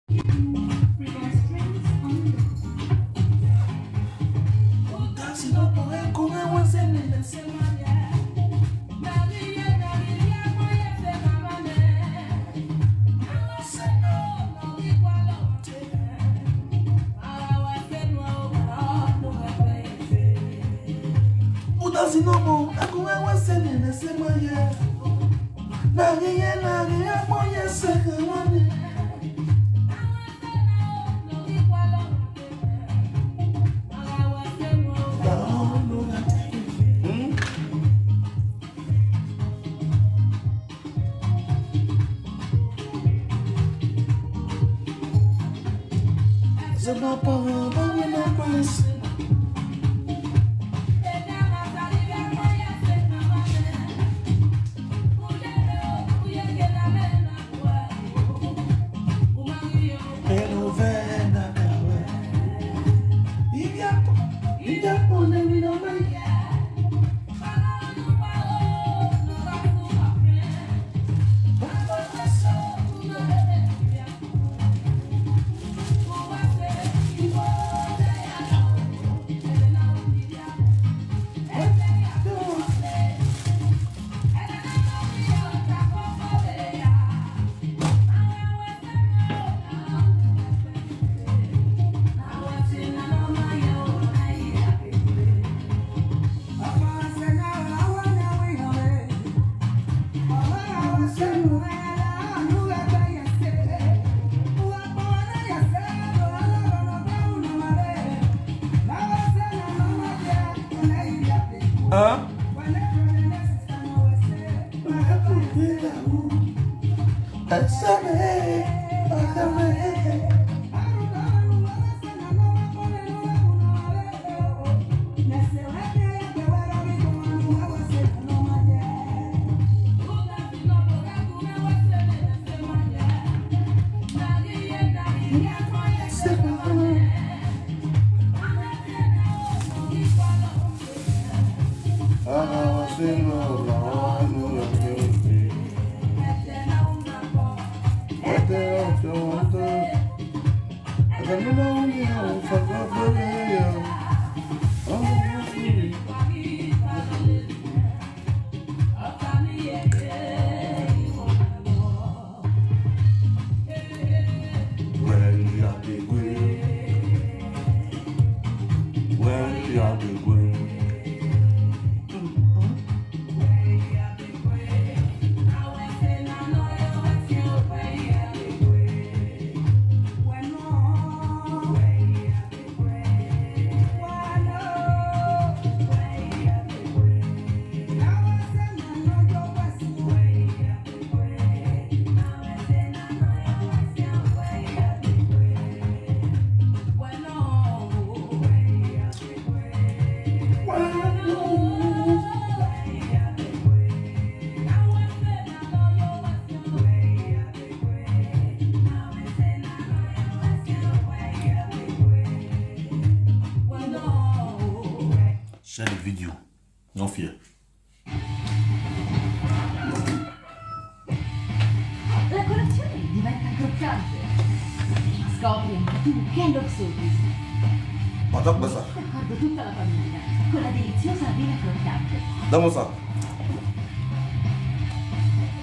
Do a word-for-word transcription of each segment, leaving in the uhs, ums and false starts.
Udazinomo, akuwe wasene na sema ya. Na ye na ye mo ye se kawani. Hmm? Huh? Share the video. No fear. La colazione diventa croccante. Scopri anche tu Kellogg's Oats. Ma dopo sa. D'accordo tutta la famiglia, con la deliziosa avena croccante. Dopo sa.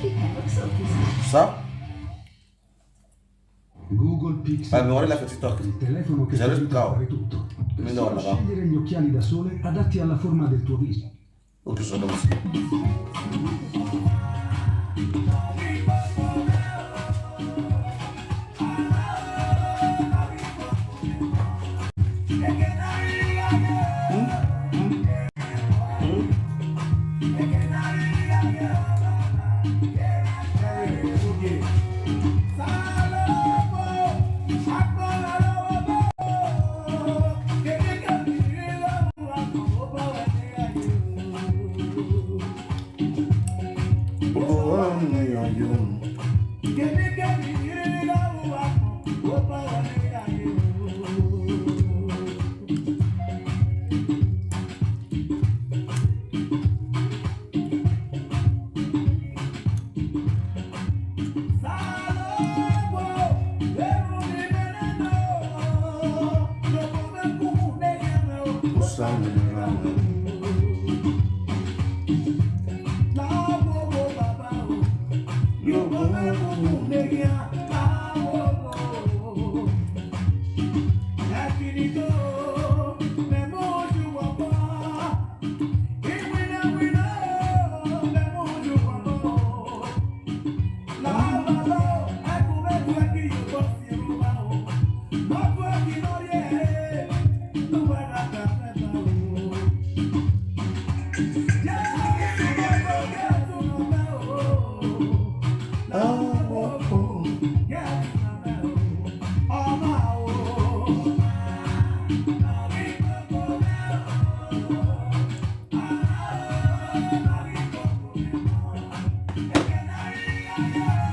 Che Kellogg's Oats. Sa? Google Pixel. Vai, mi guarda la TikTok. Il telefono che ti aiuta a fare tutto. Persino scegliere gli occhiali da sole adatti alla forma del tuo viso. Ok, sono.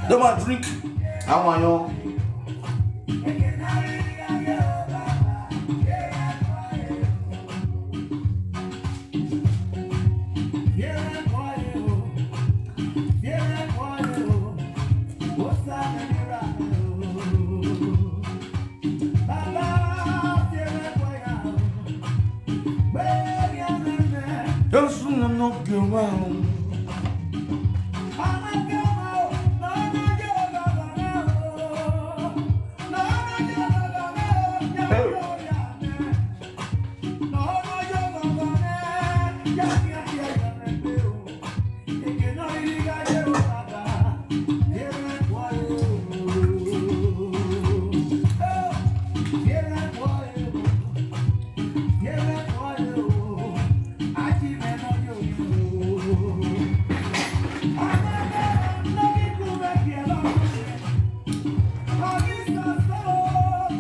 Dem a drink. Àwọn àyàn. Just wanna know you well.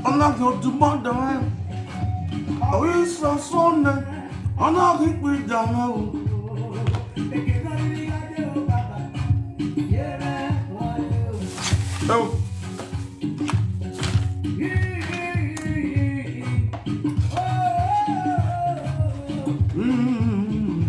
Ọ̀nà kì í dùn mọ́ dàn ẹ́. Àwọn ìsàn sọ́nà. Ọ̀nà kì í pè dàn ẹ́ o. Ẹ o. Mm.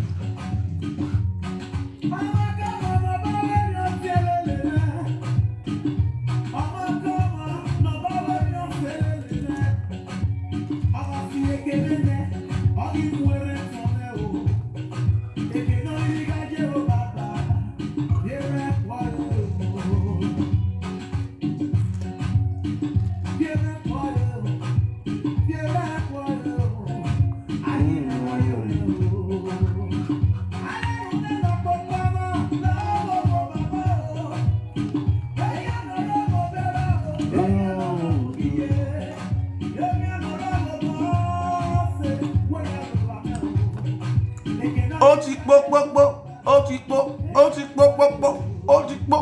Ó ti pó, pó, pó, ó ti pó, ó ti pó, pó, pó, ó ti pó.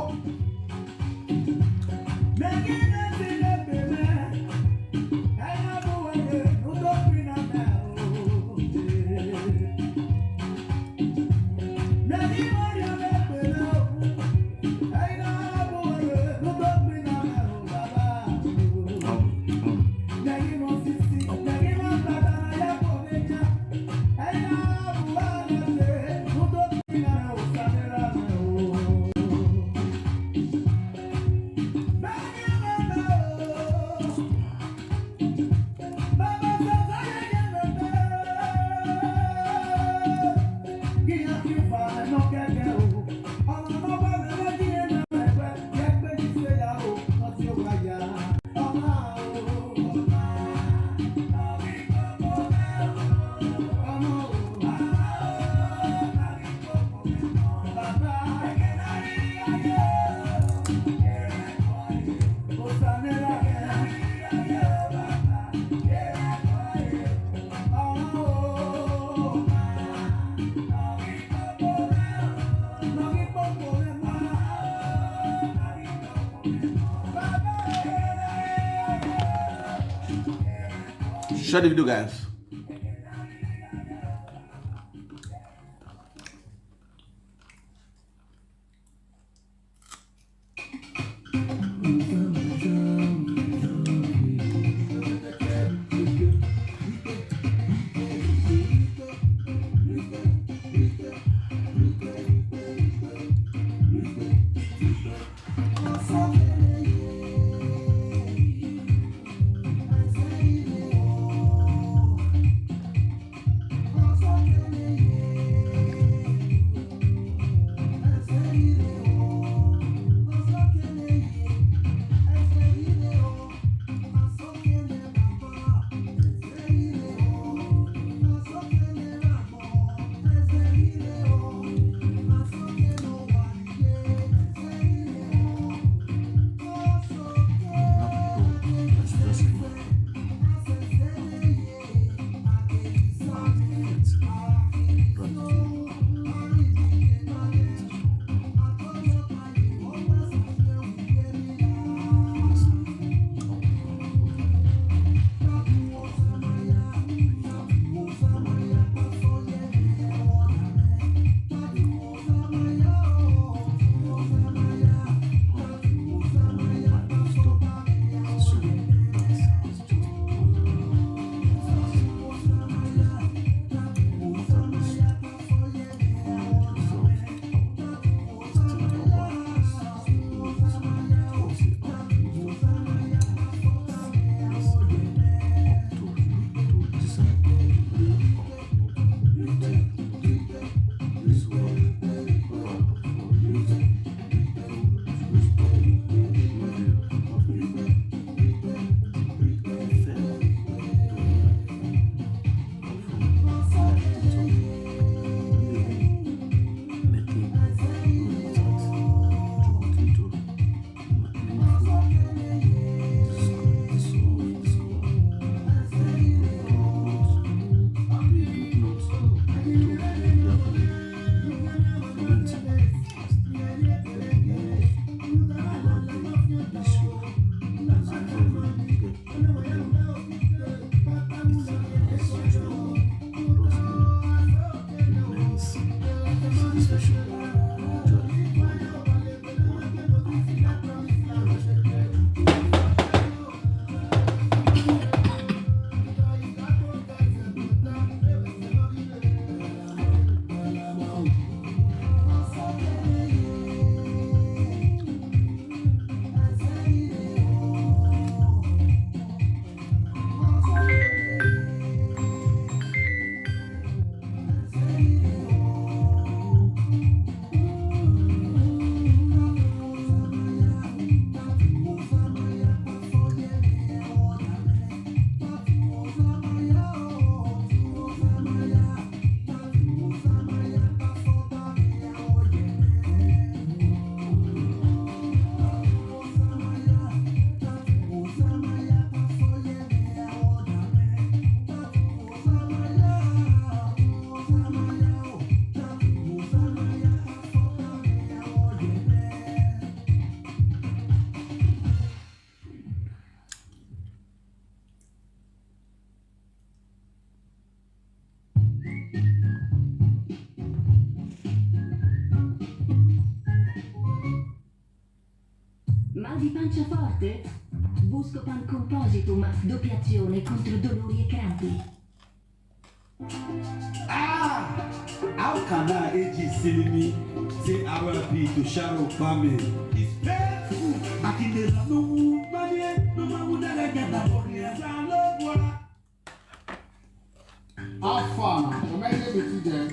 Share the video, guys. Di pancia forte? Buscopan Compositum, doppiazione contro dolori e crampi. Ah! How can I A G silly me? Say R I P to Sharon Kwame. It's painful. Akindela no money, no man would ever get that money. How far now? How many minutes there?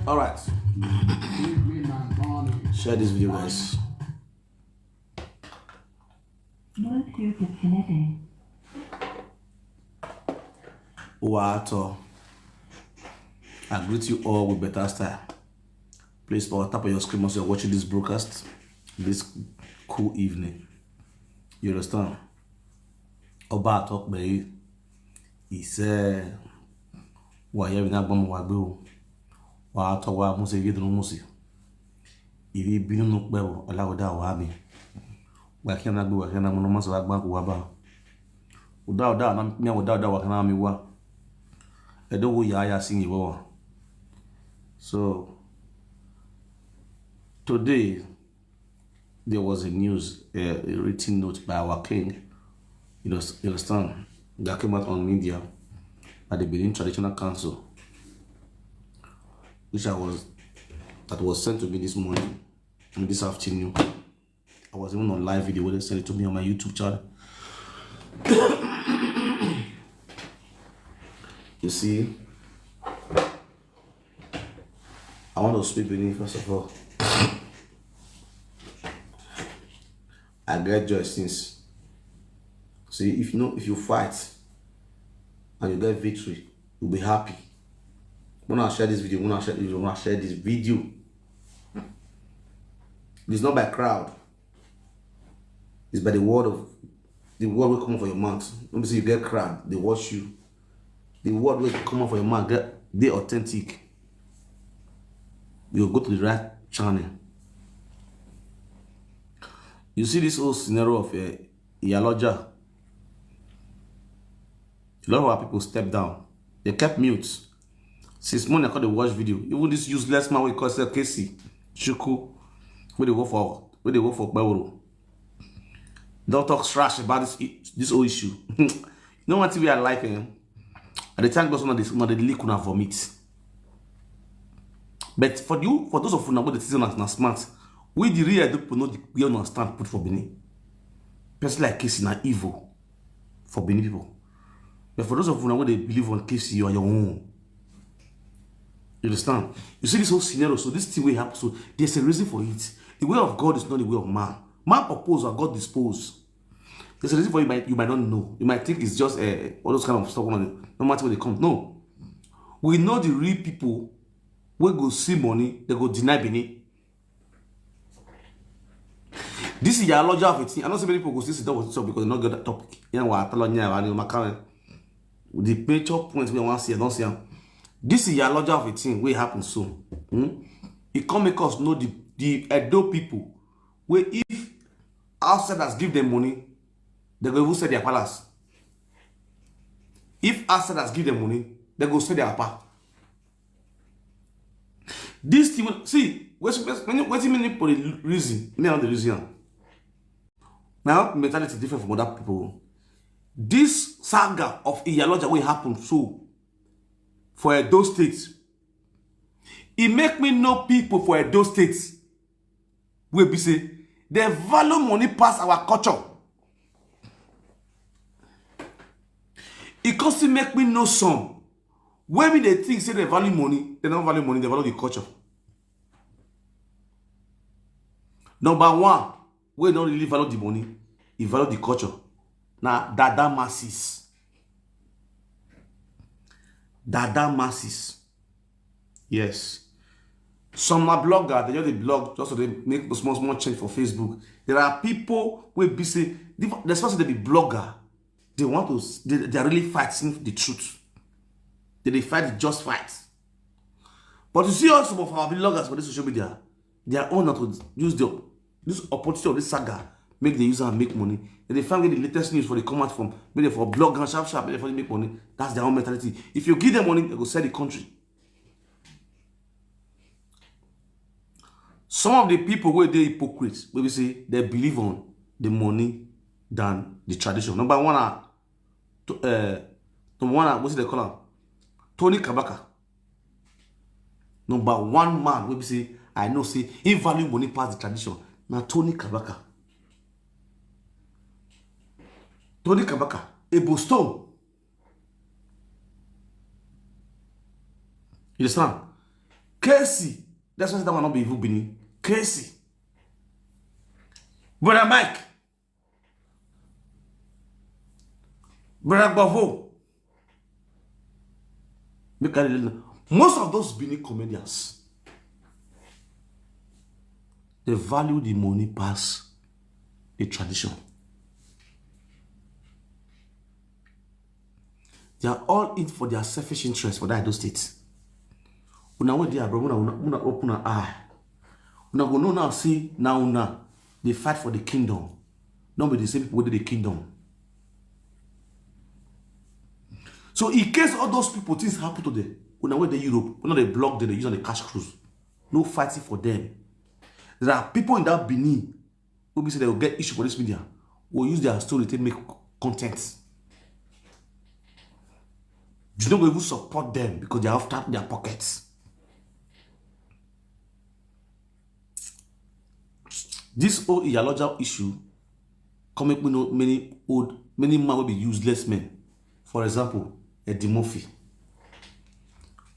All right. Share this video, guys. Wato. I greet you all with better style. Please power tap on your screen once you're watching this broadcast this cool evening. You understand? Oba talk, babe. He said, "Why you not going to wa musi yidru musi. Ibi binu no kpebo, ala oda wa mi. Wa kina gbe wa kina mo no maso wa gba ku wa ba. Oda oda na mi oda oda wa kina mi wa. Edo wo ya ya sin iwo." So today there was a news, uh, a written note by our king. You know, you understand? That came out on media at the Benin Traditional Council, which I was that was sent to me this morning, this afternoon. I was even on live video when they sent it to me on my YouTube channel. You see, I want to speak Benin first of all. I get joy since. See, if you know, if you fight and you get victory, you'll be happy. Una share this video, una share this video, una share this video. It's not by crowd. It's by the word of the word will come out for your mouth. Let me see you get crowd. They watch you. The word will come out for your mouth. Get they authentic. You go to the right channel. You see this whole scenario of uh, Iyaloja. A lot of our people step down. They kept mute. Since morning, I call the watch video. Even this useless man we call Sir Casey Chuku, where they work for, where they work for Bawuru. Don't talk trash about this this whole issue. You know what we are like, eh? And the time goes on, this one the lick una vomit. But for you, for those of you now, the season na smart. We the real people know the we understand put for Benin. Person like Casey na evil for Benin people. But for those of you now, they believe on Casey, you are your own. You understand? You see this whole scenario. So this thing will happen. So there's a reason for it. The way of God is not the way of man. Man oppose and God dispose. There's a reason for you might you might not know. You might think it's just uh, all those kind of stuff. No matter where they come. No. We know the real people wey go see money, they go deny Benin. This is your logic of a thing. I know so many people go still sit down with this because they not get that topic. You know what? I tell you, I know my current. The major points we want to see, I don't see them. This is your logic of a thing. Will happen soon. Hmm? It come make us know the the Edo people. Where if outsiders give them money, they go even sell their palace. If outsiders give them money, they go sell their apa. This thing, see, wetin many people reason, me I no dey reason am. My own mentality different from other people. This saga of Iyaloja wey happen so for Edo State, e make me know people for Edo State wey be say they value money pass our culture. E come still make me know some wey me dey think say they value money, they no value money, they value the culture. Number one, wey no really value the money, e value the culture. Na Dada masses. Dada masses. Yes. Some na blogger, they just dey blog just so they make small small change for Facebook. There are people wey be say the the person dey be blogger, they want to they, they are really fighting the truth. They dey fight the just fight. But you see also some of our bloggers for this social media, their own na to use the this opportunity of this saga make they use am make money. They dey find where the latest news for the come out from, make they for blog and sharp sharp, make they for make money. That's their own mentality. If you give them money, they go sell the country. Some of the people wey dey hypocrites wey be say they believe on the money than the tradition. Number one na uh, number one na wetin they call am, Tony Kabaka. Number one man wey be say I know say he value money pass the tradition na Tony Kabaka. Tony Kabaka, Ebo Stone. You understand? Casey, that's why that one not be even Benin. Casey. Brother Mike. Brother Gbavo. Make I really know. Most of those Benin comedians, they value the money pass the tradition. They are all in for their selfish interest for that Edo State. Una wey dey abroad, una, una, una open an eye. Una go know now, see, now una dey fight for the kingdom. No be the same people wey dey the kingdom. So in case all those people things happen to them, una wey dey Europe, una dey block them, dey use on the cash cruise. No fighting for them. There are people in that Benin wey be say they go get issue for this media, go use their story take make content. You no go even support them because they are after their pockets. This whole Iyaloja issue come make me know many old, many man will be useless men. For example, Eddie Murphy.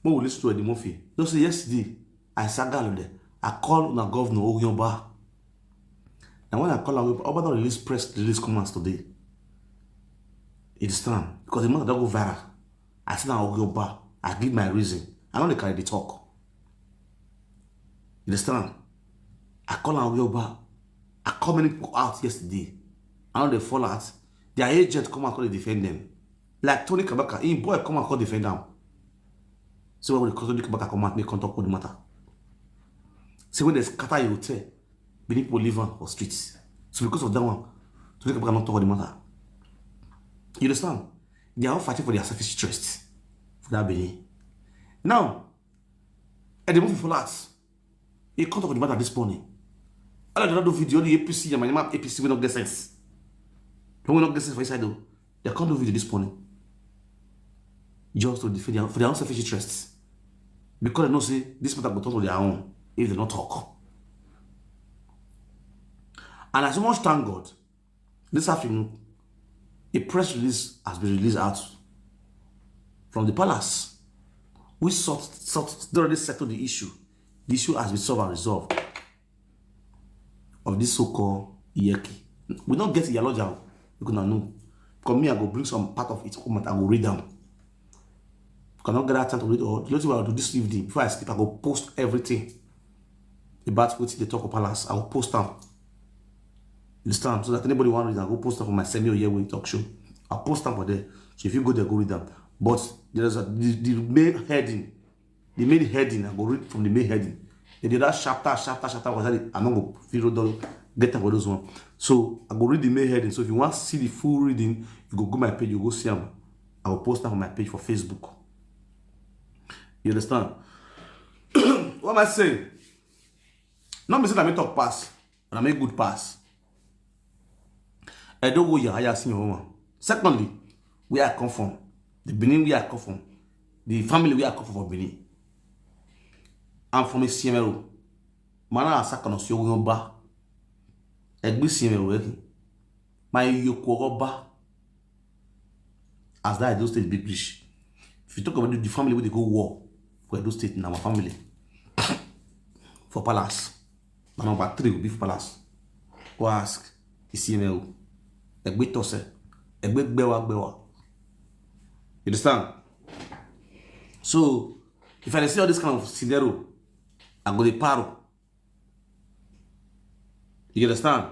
When we listen to Eddie Murphy, just say yesterday, I sat down there. I called on governor Ogionba. And when I call on Oba, don't release press release commands today. It is time because the matter don't go viral. I sit down Ogionba. I give my reason. I no dey carry the talk. You understand? I call am Oba. I call many people out yesterday. I no dey fall out. Their agent come out come dey defend them. Like Tony Kabaka, him boy come out come defend am. So when Tony Kabaka come out, make come talk about the matter. Say when they scatter your hotel, Benin people leave am for streets. So because of that one, Tony Kabaka not talk about the matter. You understand? They are all fighting for their selfish interest for that Benin. Now, Eddie Murphy fall out. He come talk about the matter this morning. All of the other video, the A P C, and my name A P C, we don't get sense. We don't get sense for inside though. They come do video this morning. Just to defend their, for their own selfish interests. Because they know say this matter go turn to their own if they not talk. And as much thank God, this afternoon, a press release has been released out from the palace, which sort sort already settled the issue. The issue has been solved and resolved of this so-called Iyeki. We don't get Iyaloja, you can know. Come here, I go bring some part of it, come and I go read them. Cannot get that time to read all. The only thing I do this evening, before I sleep, I go post everything about what they talk of palace. I will post them. Understand? So that anybody want read, I go post them for my Semi Oyewe talk show. I'll post them for there. So if you go there, go read them. But there's a the, the main heading. The main heading, I go read from the main heading. Then the other chapter, chapter, chapter was that I no go fit read all, get time for those one. So I go read the main heading. So if you want to see the full reading, you go go my page, you go see them. I will post them on my page for Facebook. You understand? What am I saying? Not me say that me talk pass, but I make good pass. I don't go your higher senior woman. Secondly, where I come from, the Benin where I come from, the family where I come from for Benin. I'm from a C M R O. Mana asaka no sio ba. Egbe C M R O eki. My yoko ba. As that Edo State big rich. If you talk about the family where they go war for Edo State, now my family. For palace. My number three will be for palace. Go ask the C M L. Egbe tose. Egbe gbewa gbewa. You understand? So, if I see all this kind of scenario, I go the paro. You understand?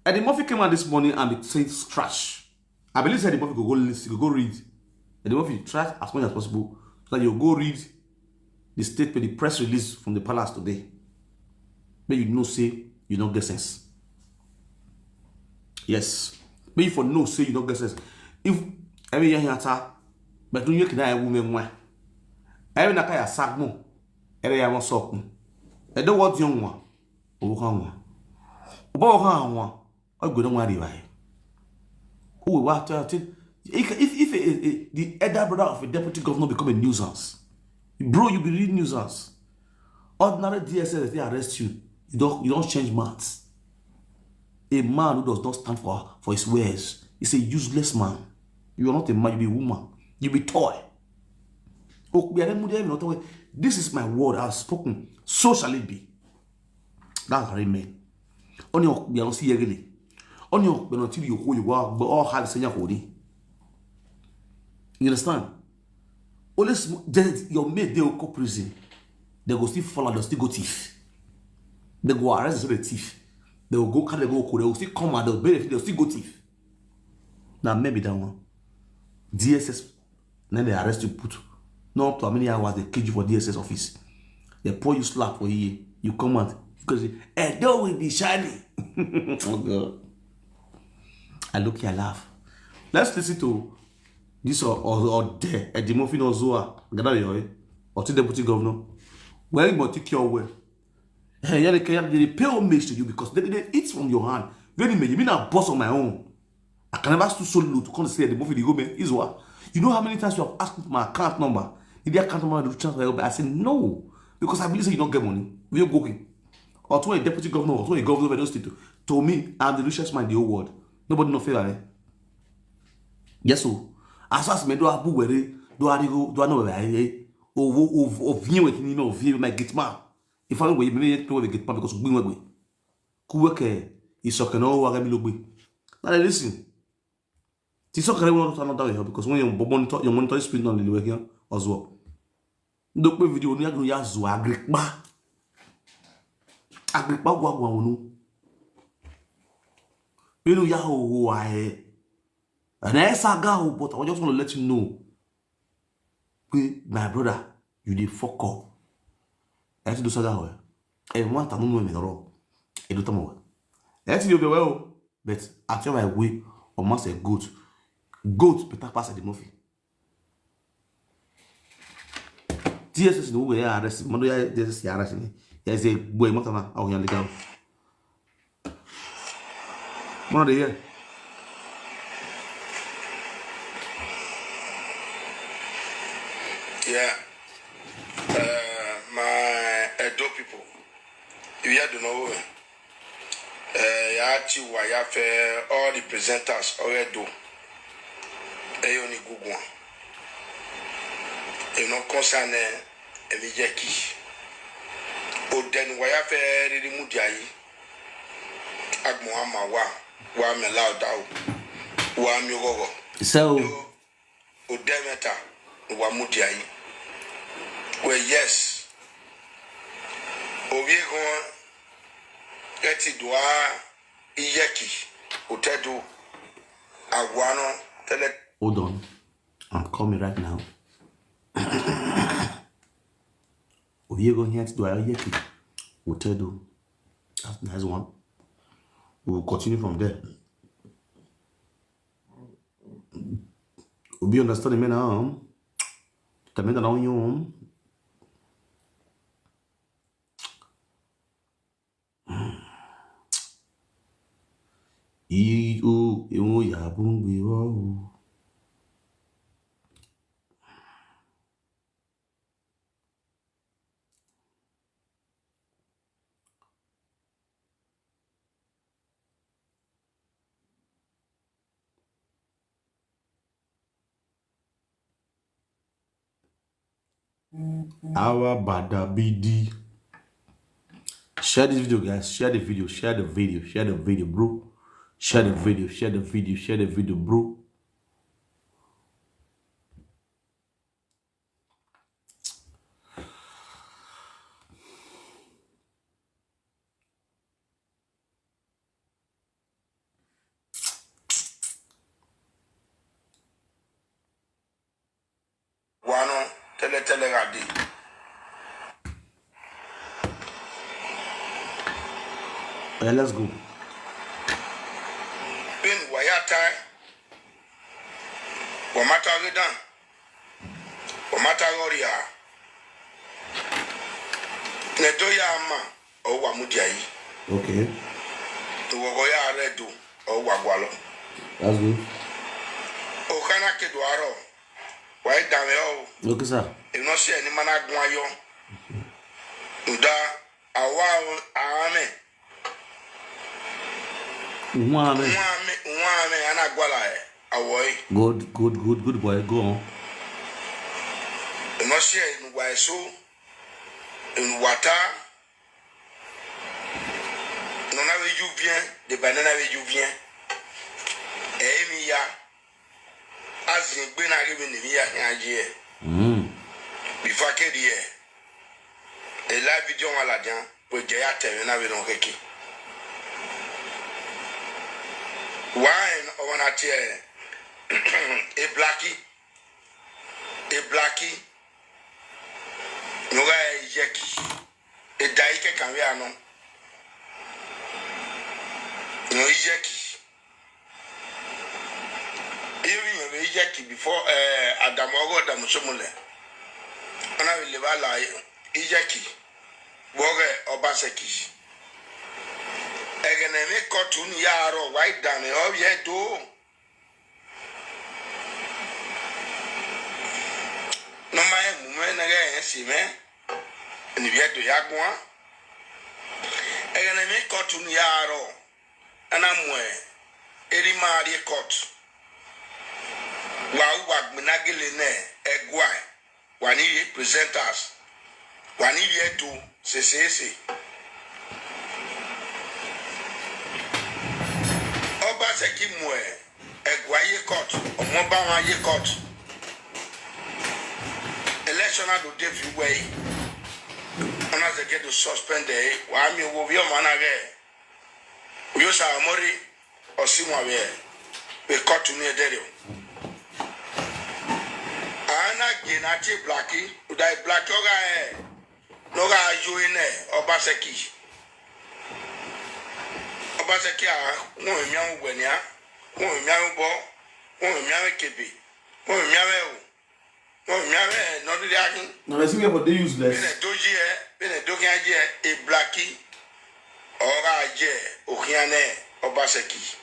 Eddie Murphy came out this morning and be saying trash. I believe Eddie Murphy go go listen, go go read. Eddie Murphy try as much as possible so that you go read the statement, the press release from the palace today. But you know say you don't get sense. Yes. But if you know say you don't get sense, if every year you attack, but don't you can I woman one. Every night I sack no. Every I want sock no. I don't want young one. Owo kan wan. Owo kan wan. Ogo don worry why. Who will what tell you? If if, if a, a, the elder brother of a deputy governor become a nuisance, bro, you be real nuisance. Ordinary D S S, if they arrest you, you don't you don't change maths. A man who does not stand for for his words is a useless man. You are not a man. You be a woman. You be toy. Okpia dem mudia not away. This is my word. I've spoken. So shall it be. That's what I mean. Only okpia no see yegele. Only okpia no till you go you go but all have senya hodi. You understand? Only sm- then your mate they will go prison. They go still follow. They still go thief. They go arrest the thief. They will go carry go. They will still come out. They will benefit. They will still go thief. Now maybe that one. D S S. Then they arrest you, put. Not up to how many hours they cage you for D S S office. They pour you slap for here. You come out because Edo will be shining. Oh God. I look here laugh. Let's listen to this or or, or there. Eddie Murphy no Zua. Gather your or to deputy governor. Where you take your way? Hey, yeah, they can they pay homage to you because they, they eat from your hand. Very me, you mean I boss on my own. I can never stoop so low to come say the movie the go man is what. You know how many times you have asked me for my account number? Did the account number to transfer? I said no. Because I believe say you don't get money. We are going. Or to a deputy governor, or to a governor of Edo State. To me, I'm the richest man in the whole world. Nobody no favor me. Yes, so as far as me do abu were, do I go, do I know where I eh? Oh, oh, oh, oh, view it, you know, view my gate man. If I were me, to a gate man because we were. Kuweke, Isoke no wa gami lugbe. Now listen. Tisoke won't another way because when you monitor, you monitor speed on the way here as well. Ndo pe video onu ya gnu ya zu agrikpa. Agrikpa gwa gwa onu. Inu ya ho ho ahe. And I saga ho, but I just want to let you know. Pe, my brother, you dey fuck up. I have to do saga ho. E won ta no no me ro. E do tamo. E ti do be well, but at your my way, o ma say good. Good better pass the movie. D S S no we arrest, mo do ya D S S ya arrest ni. Ya say boy mo ta na, o yan de ga. Mo no dey hear. Yeah. Uh, my Edo people. If you don't know, uh, ya ti wa ya fe all the presenters already do. E yo ni gugu. E no concern e mi jeki. O den wa ya fe riri mu dia yi. Agmo ama wa, wa me loud out. Wa mi gogo. So, o demeta, wa mu dia yi. Well, yes. O vi gon eti dua iyeki. O te do. Aguano tele. Hold on. I'm coming right now. Oviego here to do a yeki. We'll tell you. That's a nice one. We will continue from there. We'll be understanding me now. También te la unión. Iyo, iwu ya bụ mgbe iwe ọgwụ. Our badabidi. Share this video, guys. Share the video. Share the video. Share the video, bro. Share the video. Share the video. Share the video, bro. Wano tele tele gadi. Eh, let's go. Bin wayata. Wamata gidan. Wamata goriya. Ne do ya ma. O wa mu dia yi. Okay. Wo go ya re do. O wa gwa lo. That's good. O kana ke do aro. Wa e da me o. Okay, sir. E no se ni mana gun ayo. Nda awa o ame. Nwa ame. Nwa ame, nwa ame ana gwala e. Awo e. Good, good, good, good boy. Go on. E no se ni wa so. Enu wata. Non, na ve ju bien, de banana ve ju bien. E mi ya. Azin gbe na ge mi ni mi ya hin aje. Mm. Bi fa ke di e. E la video wa la jan, po je ya te na ve no keke. Wa en o wa na tie. E blacky. E blacky. Nyoga e yeki. E da ike kan we ano. No iyeki. Iyo mi yo iyeki before, eh, Adamu ogo Adamu somule. Ona we le ba la iyeki. Boge Obaseki. Egene mi kotun ya aro wai dame o ye do. No ma e mu me na ge si me. Ni bi e do ya gwa. Egene mi kotun ya aro. Ana mu e. Eri ma ri kot. Wa u wa gbina gele ne e gwa e. Wa ni ye presenters. Wa ni ye do se se se. Obaseki mu e. E gwa ye kot. Omo ba wa ye kot. Ele Sona do David way. Ona ze get to suspend there. Wa mi wo bi o mana ge. Yo sa mori o si mo we. We cut to near there. Ana ge na ti Blackie. U dai Blackie o ga e. No ga yo ine Obaseki. Obaseki a, won mi awon gbe ni a. Won mi awon bo. Won mi awon kebe. Won mi awon o. Won mi awon no de akin. Na person wey for dey useless. Bene doji e, bene dokin aje e, Blackie. Ora aje okiane Obaseki.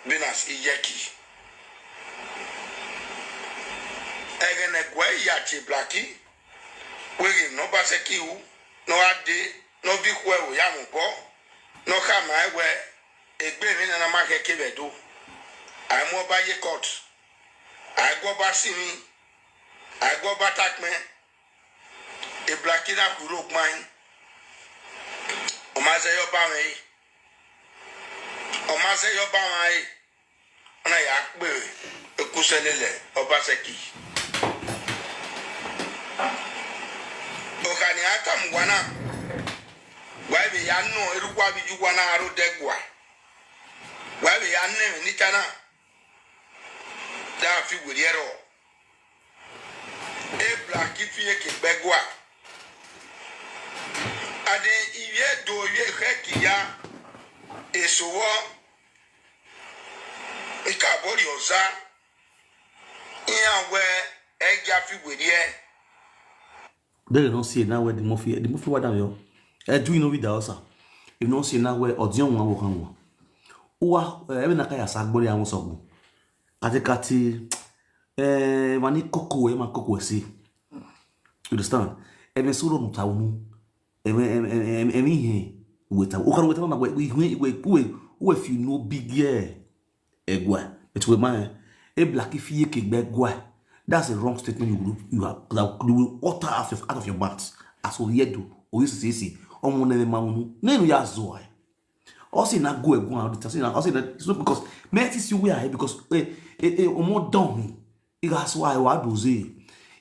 Bene as iyeki. Egene gwe ya ti Blackie. Wege no Obaseki u, no ade, no bi kwe o ya mo bo. No ka ma ewe, egbe mi na na ma ke ke be do. Ai mo ba ye court. Ai go ba simi. Ai go ba takme. E Blackie na kuro kman. O ma ze yo ba me. O ma ze yo ba me. Ona ya kpe ekusele le Obaseki. Okani atam wana. Wa be ya no eru kwa bi ju wana aro de gwa. Wa be ya ne ni tana. Da fi weriero. E Blackie fi ye ke begwa. Ade iye do ye he kiya. Esowo. Ika bori oza. Iya we e ja fi weriero. They don't see now where the mafia, the mafia wa down yo. E ju ino vida osa. You don't see now where odion wa wo kan wa. Uwa, eh, ebe na ka ya sa gbori awon sogun. Kati kati, eh, mani koko e ma koko e si. You understand? Ebe suro mutawunu. Ebe, ebe, ebe, ebe he. Weta. Ukaru weta na we, we, we, we, we, we, if you know big, yeah. Egwa. But we man, e Blackie fi ye ke gbe gwa. That's a wrong statement you will, you have, that you will utter out of, out of your mouth. As Oyedo, or you say, say, omo ne ma unu. Ne no ya zo ai. O si na go egwa, o si na, o si na, it's not because, me ti si we are because, eh, eh, eh, omo don. That's why wa do say.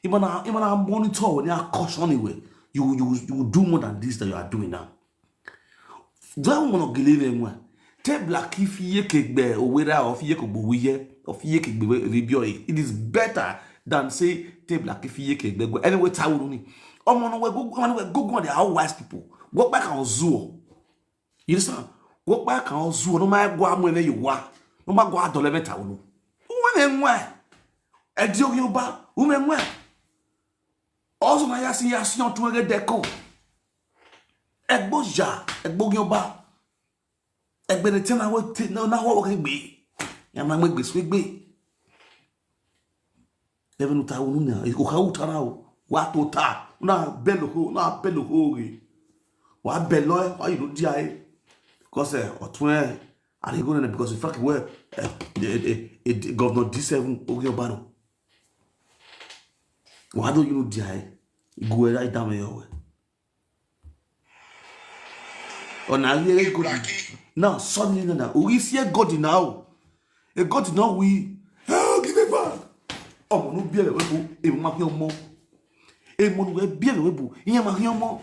Imana, imana monitor when you are cautioning we. You, you, you do more than this that you are doing now. That one no gele me nwa. Te Blackie fi ye ke gbe owera o fi ye ko gbo wiye o fi ye ke gbe we bi o. It is better than say te Blackie fi ye ke gbe gwe. Anyway, ta wuru ni. Omo no we go, omo no we go go, they are all wise people. Go back and zuo. You understand? Go back and zuo. No ma gwa mo ebe yuwa. No ma gwa dole meta wuru. Uwe me nwa. E di ogi oba. Uwe me nwa. Also na ya si ya si on tuwe deko. Egbo ja, egbo gi oba. Egbe ne tena we te, na, na wo ke gbe. Ya ma gbe so gbe. Even uta unu na, o ka uta na o. Wa to ta. Na belo ho, na belo ho ge. Wa belo, wa you di ai. Because, eh, otun e, I dey go there because in fact, well, eh, eh, eh, eh, Governor D seven, ogi oba no. Wa do you di ai. Go right down your way. Ona really good. Now, suddenly, now, now, we see a God now. A God now, we, oh, give it back. Oh, no, be a way, e ma fi omo. E mo no be a way, e ma fi omo.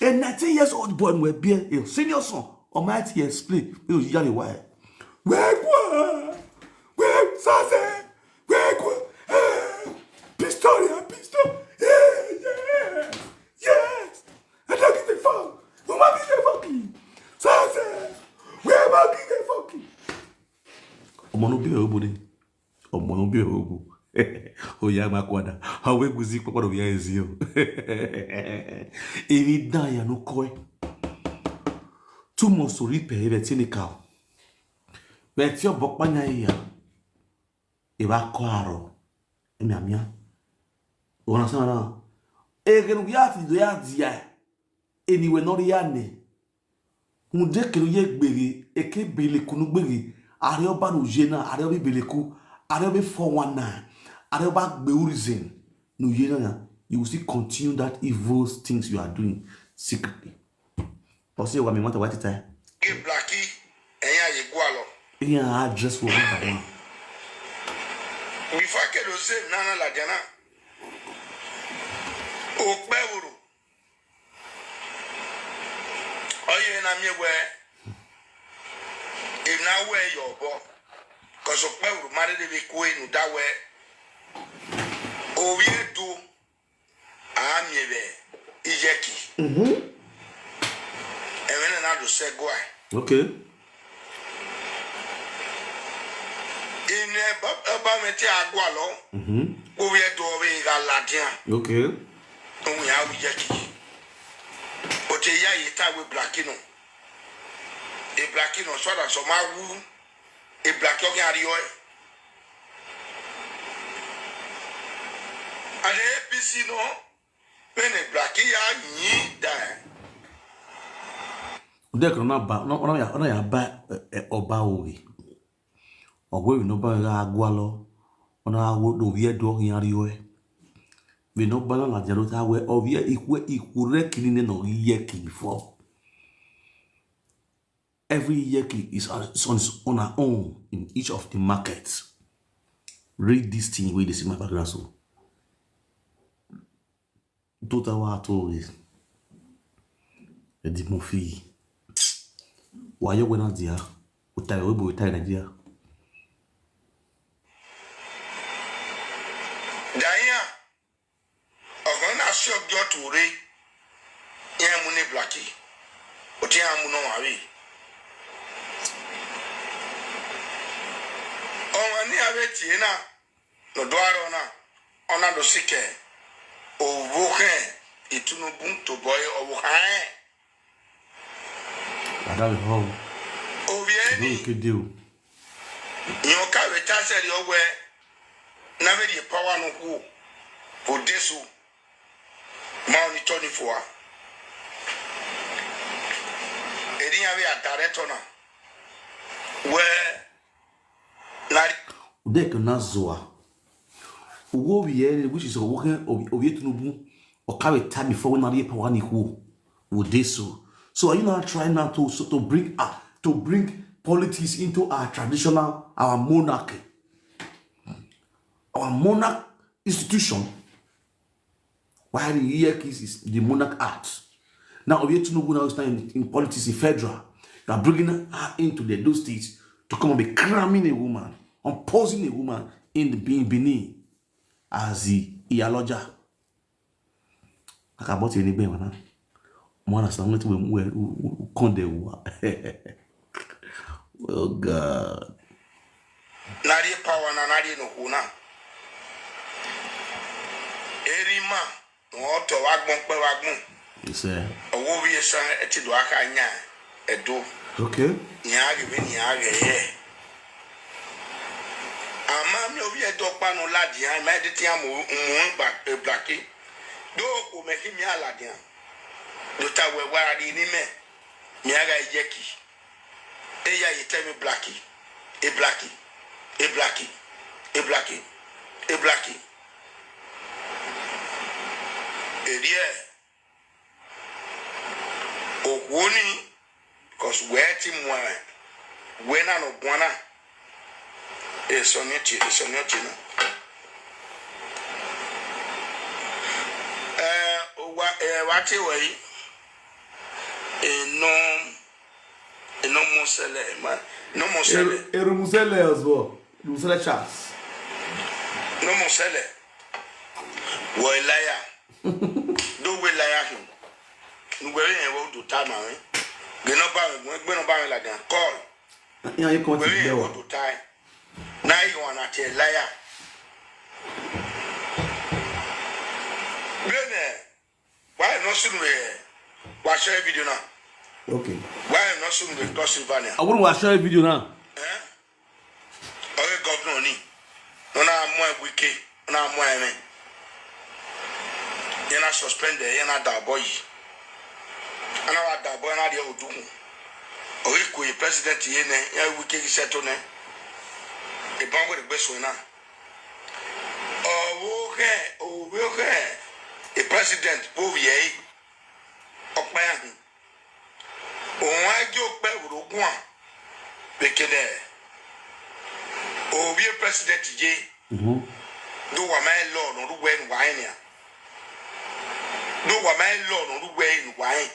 A nineteen years old boy, we be a senior son. Almighty explain. We go yare why. We go, we sase, we go, eh, pistol, yeah, pistol. Yeah, yeah. Yes. I don't give a fuck. Mama give a fucking. Sase, we ma give a fucking. Omo no be obo ni. Omo no be obo. Oya ma kwada. Awe guzi kpakpado ya ezi o. Ebi dan ya no koi. Too much to repair, ebe tini ka. Be ti obo pa nya ya. E ba ko aro. Emi amia. Ona sana. E ke no ya ti do ya dia. Eniwe no ri ya ne. Hunde ke no ye gbere, e ke bele kunu gbere. Are oba no ye na, are obi bele ku, are obi four one nine, are oba gbe reason. No ye na, you will still continue that evil things you are doing secretly. O se wa mi mata wa ti tai. Ge Blackie, eyin aye gwa lo. Eyin address wo one by one. Before ke do same na na la jana. Okpewuru. Oye na mi we. If na we your bo. Cause Okpewuru married the queen that way. Oviedo. Ami be. Iyeki. Mm-hmm. And when another say go. Okay. In a baba meti agualo. Mm-hmm. Oviedo ve galadian. Okay. Omi awu yeki. Ote ya yeta we blackino. E blackino so da so ma wu. E black yo gari yo. And A P C no. When e black ya ni da. Ude kono na ba, no, no ya, no ya ba, eh, eh, oba owi. Ogwe we no ba ga agualo. Ona awo do vie do yan riwe. We no ba na la jaro ta we ovie ikwe ikure kini ne no yeki before. Every yeki is on, is on its own in each of the markets. Read this thing wey dey see my background so. Tota wa to is Eddie Murphy. Wa yo wena dia. Utai we bo utai na dia. Daya. Ọkàn náà sí ọjọ́ tó rí. Yẹn mú ní blaki. Ó ti hàn mú náà wá rí. Ọmọ ní abẹ́ tìyẹ́ náà. Lọ́dọ̀ àrọ̀ náà. Ọ̀nà ló sì kẹ́. Òwò kẹ́. Ìtúnubú tó bọ́ yẹ ọ̀wọ́ kàn án. Ada we ho. Obieni. Kede o. Nyoka we taseri owe. Na me di power no ku. Odesu. Ma oni toni fua. Edi ya we a director na. We na Udek na zoa. Ugo obieni, which is Owoke Obi-, Obi Tinubu. Okawe time before when I power ni ku. Odesu. So are you not trying now to, so to bring, uh, to bring politics into our traditional, our monarchy, our monarch institution? Why the E X is the monarch art? Now Obi Tinubu now is now in, in politics in federal. You are bringing her into the, those states to come and be cramming a woman, imposing a woman in the Benin, Benin as the Iyaloja. Akabọti enigbe wana. Mo understand wetin we, we, we, we come dey wa. Oh God. Nari power na nari no kuna. Erima, no to wagbon pe wagbon. You say. Owo wi esan eti do aka nya edo. Okay. Nya ge be nya ge ye. Ama mi obi edo pa no ladi an, ma de ti amo mu ba e blaki. Do ko me ki mi aladi an. Do ta we wa di ni me. Mi aga yeki. E ya yi tell me blaki. E blaki. E blaki. E blaki. E blaki. E die. Ogwoni, because where ti mwa, where na no bwana. E sonye ti, e sonye ti na. Eh, wa, eh, wa ti wa yi. E no, e no mo sele, ma, no mo sele. Eru, eru musele as well. Musele chance. No mo sele. Wo e liar. Do we liar him. Nugwere yẹn wo do time awẹ. Gbe nọmba mi, gbe nọmba mi lagan. Call. Ya ye kon ti Nugwere yẹn wo do time. Na yi wan ati ẹ liar. Bene. Why not soon we? Wa share video now. Okay. Why not soon we? Because Sylvania. I wouldn't wa share video now. Eh? Oge governor ni. No na mo Wike, no na mo eme. Ye na suspend, ye na da boy. Ana wa da boy na de odugun. Oge ko ye president ye ne, ye Wike ki seto ne. E bango de gbe so na. Owo ke, owo ke. E president bo ye. Okpa ya. Òun á jẹ́ òpẹ́ òrógùn à. Pèkédè. Òbí president jẹ́. Mhm. Do wà máa ń lọ ọ̀nà orúkọ ẹnu wà á yẹn. No wa ma lo no ru we nu wa e.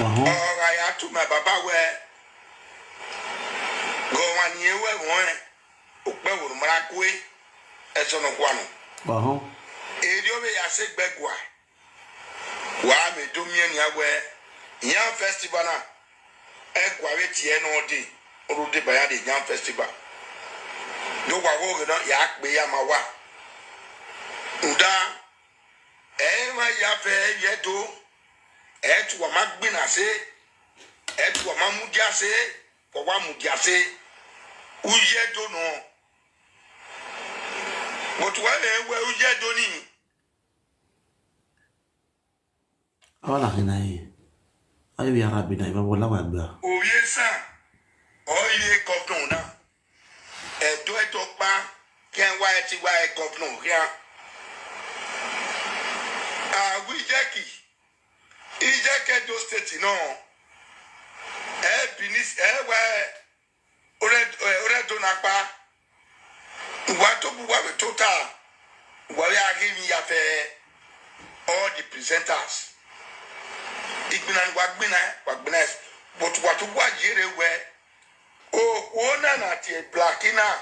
Wahon. Ora ya tu ma baba we. Go wa ni e we won e. O pe wo mara ku e. E so no kwa no. Wahon. Eri o be ya se gbe gwa. Wa me do mi ni awe. Yam festival na. E gwa we ti e no de. O ru de ba ya de yam festival. Do wa wo na ya pe ya ma wa. Nda. E ma ya fe ye do. E tu wa ma gbina se. E tu wa ma mu dia se. Ko wa mu dia se. U ye do no. But wa le we u ye do ni. Awala hina e. Ayo ya rabbi na iba bola wa gba. Oye sa. Oye governor na. Edo edo pa. Ken wa e ti wa e governor ya. A wi jeki. Ije ke do state no. E binis e wa e. Ore ore do na pa. Wa to bu wa we total. Wa we a give me ya fe all the presenters. Igbina wa gbina wa gbina. But wa to wa jere we. O o na na ti black na.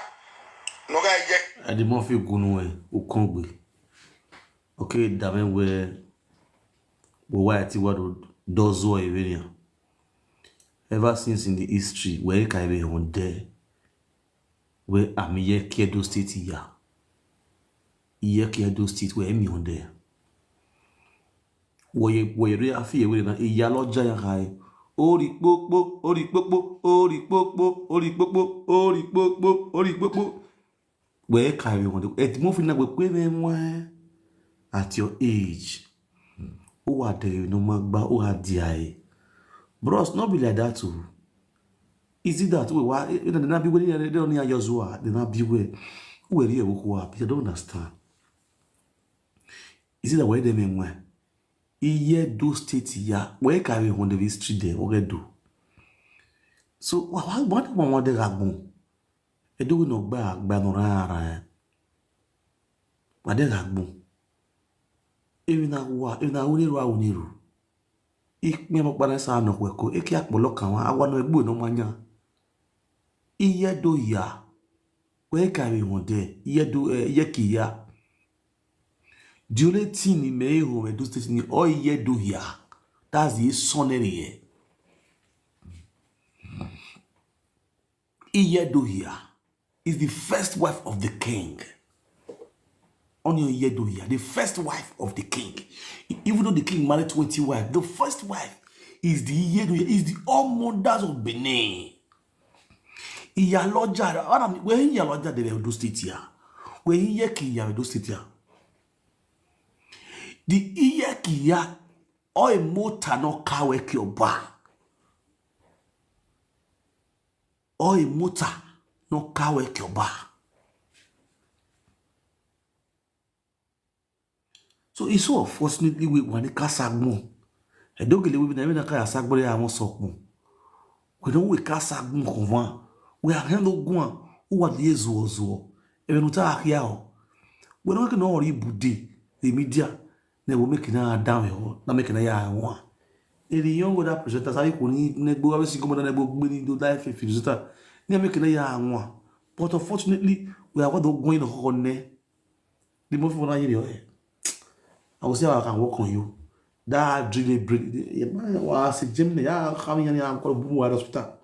No ga ye. Adi mo fi gunu e ukongbe. Okay, dame we we wa ti wa do dozo e we ni. Ever since in the history we ka be on there. We ami ye ke do state ya. Ye ke do state we mi on there. Woye woye re afi ewe na iya lo ja ya kai. Ori popo, ori popo, ori popo, ori popo, ori popo, ori popo. We kai we won. E ti mo fi na we pe me won at your age. O wa de no ma gba o ha di ai. Bros, no be like that o. Is it that we wa e na bi we ni de ni ayozua, de na bi we. We ri e wo ko wa. I don't understand. Is it that we de me won? Iye do state ya we ka we hon de history de o ge do. So wa wa wa de mo de ragbon. E do we no gba gba no ra ra. Wa de ragbon. E we na wa e na oniru a oniru. Ikpe mo pa na sa no kwe ko e ki apolo kan wa awa no egbu no manya. Iye do ya. We ka we hon de iye do iye ki ya. The only thing ni me ho we do state ni o iye do ya. That's the son here. Iye do ya is the first wife of the king. Only iye do ya, the first wife of the king. Even though the king married twenty wives, the first wife is the iye do ya, is the all mothers of Benin. Iya loja, ara mi we iya loja de do state ya. We iye ki ya do state ya. The iye ki ya o e mota no ka we ki oba. O e mota no ka we ki oba. So it's so unfortunately we wani ka sagbon. E do gele we bi na we na ka ya sagbon ya won sokun. We don we ka sagbon ko van. We are hendo gwan. O wa di ezo ozo. E we no ta ahia o. We no ke no ori bude. The media. Ne we make na down e ho. Na make na ya won. E di young other presenters ayi ko ni ne gbo wa si ko mo na ne gbo gbe ni do life e presenter. Ne make na ya won. But unfortunately, we are what going on ne. The more people na yiri o. I will say I can work on you. That drill a brain. Yeah, man, wa si Jim ya kami ya ya ko bu wa hospital.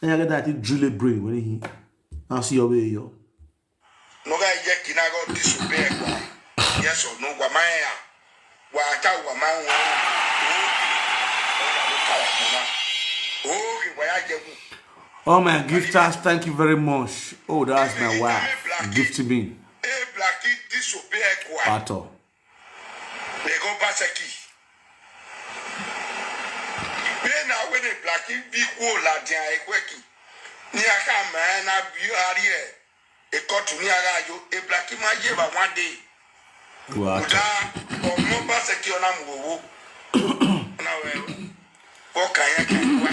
Na ya get that drill a brain when he. I see your way yo. No ga ye kina go disobey kwa. Yes or no, wa ma ya. Wa ta wa ma won. Okay, wa ya je ku. Oh my gifters, thank you very much. Oh, that's my wife gifting me. E black disobey kwa. Pato. They go Basaki. Be na we the black bi ko la dia e kweki. Ni aka ma na bi ari e. E kotu ni ara yo e black ma ye ba one day. What? Kuda omo Basaki ona mu wo. Na we. Ko kan ya kan wa.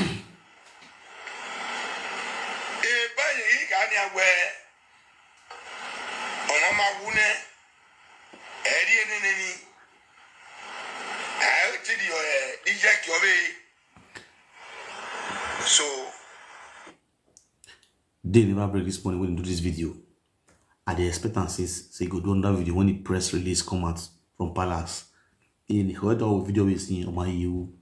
E ba ye yi ka ni awe. Omo ma wu ne. E ri e ne ne ni. So Day never break this morning when he do this video. I dey expect am since say he go do another video when the press release come out from palace. In the head of video we see on my you.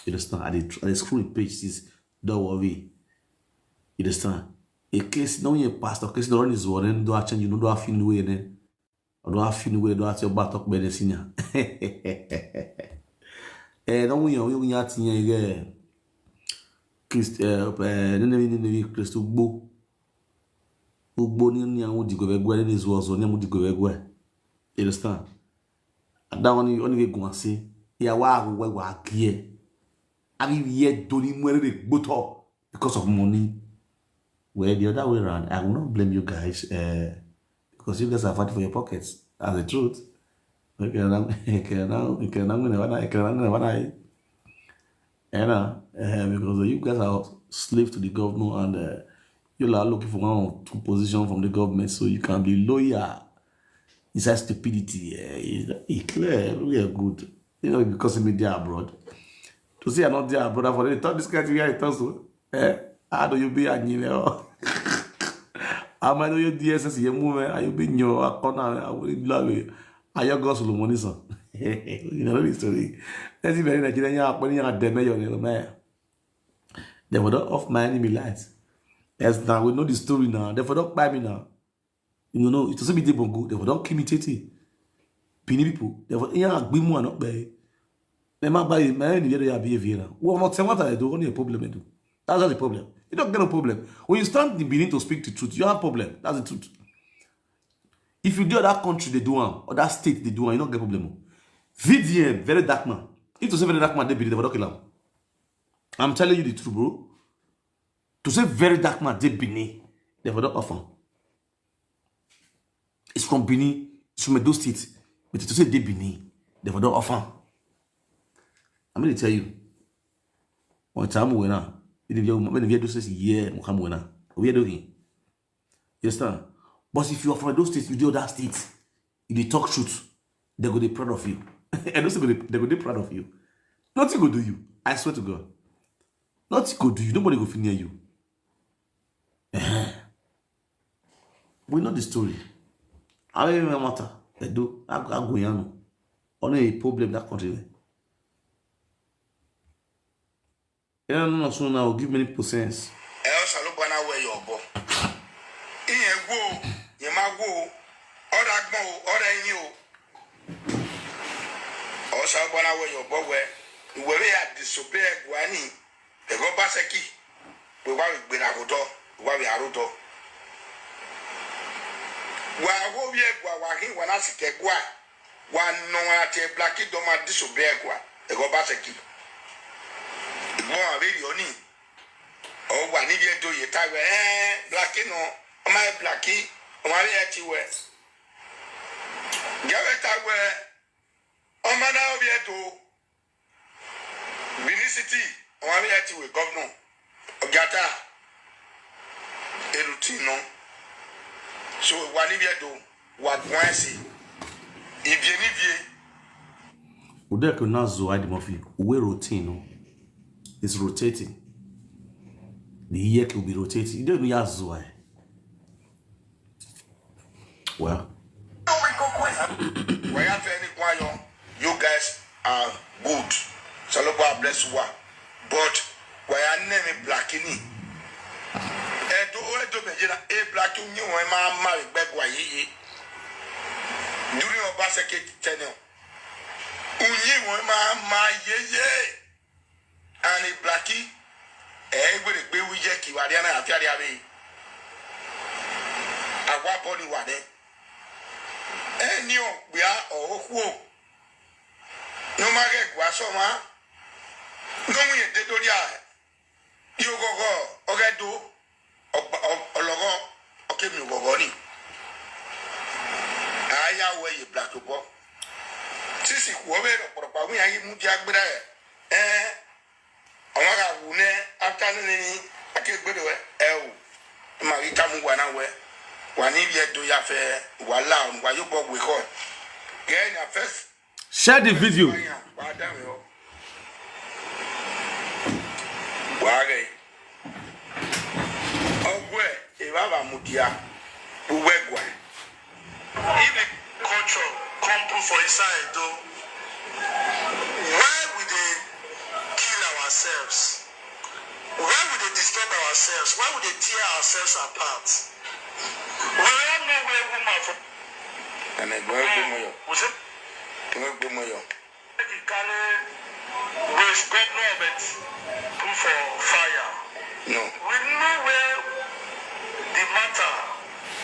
You understand? I dey tr- I dey scroll the page since. Don't worry. You understand? In case no your pastor, case no run is one, then do I change you know do I feel the way then. Or do I feel the way do I tell back talk better senior. Eh, don't we you you tinye ge. Christ eh eh nene nene Christ ugbo. Ugbo ni ni awon digo be gwe ni zuo zo ni awon digo be gwe. You understand? That one you only go and say, "Yeah, wa wa wa gie." Abi ye do ni mu ere de gboto because of money. Well, the other way around, I will not blame you guys uh, because you guys are fighting for your pockets. That's the truth. Okay, now, okay, now, okay, now, okay, now, okay, now, you know, uh, because you guys are slave to the governor and uh, you are looking for one or two positions from the government so you can be loyal. It's that stupidity. Uh, it's, it's clear. We are good. You know, because of me there abroad. To say I'm not there abroad, for the thought this guy to hear it also. Eh? How do you be a nile? Am I know your D S S ye move? Are you being your corner? I will love you. Are your gospel money son? You know the story. That's very Nigeria. Yeah, when you are the mayor, you know, man. They will not off my enemy lights. Yes, now we know the story now. They will not buy me now. You know, it doesn't be the bongo. They will not kill me, Tete. Benin people. They will, yeah, be more not buy. They might buy my enemy. They have behavior now. Well, not what I do. Only a problem I do. That's not the problem. You don't get a problem. When you stand in Benin to speak the truth, you have a problem. That's the truth. If you do other country, they do one, or that state, they do one, you don't get problem. V D M, very dark man. If to say very dark man, they believe they will not kill him. I'm telling you the truth, bro. To say very dark man, they Benin, they will not offer. It's from Benin, it's from Edo State, but to say they Benin, they will not offer. I'm going to tell you. When time we now, when you do say yeah, we come we now. We are doing. You understand? But if you are from those states, you do that state, you dey talk truth, they go dey proud of you. And also they go dey proud of you. Nothing go do you. I swear to God. Nothing go do you. Nobody go fit near you. We know the story. I don't even matter. I do. I go. I go. You know. Only a problem that country. Ena no so na o give many percents. Ẹ ọ ṣàlùbọ náà wẹ yọ ọbọ. Ìyẹn wo, yẹn máa wo, ọ̀rọ̀ agbọ̀n o, ọ̀rọ̀ ẹ̀yìn o. Ọ ṣàlùbọ náà wẹ yọ ọbọ wẹ. Ìwé rẹ̀ yà disobey ẹ̀ gùn á ní. Ẹ̀gọ́ bá ṣẹ́kì. Wíwá wí gbéra kó tọ́, wíwá wí àrò tọ́. Wà á wó wí ẹ̀gùn àwáhí wà náà sì kẹ́gùn à. Wa nɔ wa te blaki dɔ ma diso bɛ kwa. Ego ba se ki. Igbo wa be yoni. O wa ni bi edo ye ta we. Eh, blaki no. O ma e blaki. O ma be e ti we. Ge we ta we. O ma na o bi edo. Benin City. O ma be e ti we governor. Ogata. Elutin no. So wa ni bi edo. Wa gwan si. Ibie ni bie. Udeko na zo ai de mofi. We routine no. It's rotating. The year will be rotating. You don't know ya zo ai. Well. Waya feni kwayo. You guys are good. Salobo bless wa. But waya name black ni. Edo edo mejina e black ni won ma ma gbe gwa yi. During Obaseki tenure. Unyi won ma ma ye ye. Ani blaki. E gbere gbe wi je ki wa ri ana afia ri ave. Agwa bo ni wa de. Eni o gbe a o ku o. No ma ge gwa so ma. No mu ye de do ri a. Yo go go o ge do. Ọlọgọ ọkẹmi ọgọgọ ni. Aya wẹ ye black bọ. Sisi kú ọbẹ rọpọrọpọ àwọn yàrá mú di agbára ẹ. Ẹ àwọn ará wù ní after nínú ní akégbèrè wẹ ẹ o. Ẹ máa rí táwọn wà náà wẹ. Wà ní ibi ẹdọ ya fẹ wàhálà ọ̀nùwà yóò bọ̀ wẹ̀ kọ́ ẹ. Gẹ́gẹ́ ní afẹ́. Share the video. Wà á dá mi ọ. Wage. Ogwe, Ebaba Mudia, Uwegwe. If the culture come put for inside though, why we dey kill ourselves? Why we dey disturb ourselves? Why we dey tear ourselves apart? We all know where woman from. And I go go moyo. We say Go go moyo. Make e carry waste go no, but put for fire. No. We know where the matter.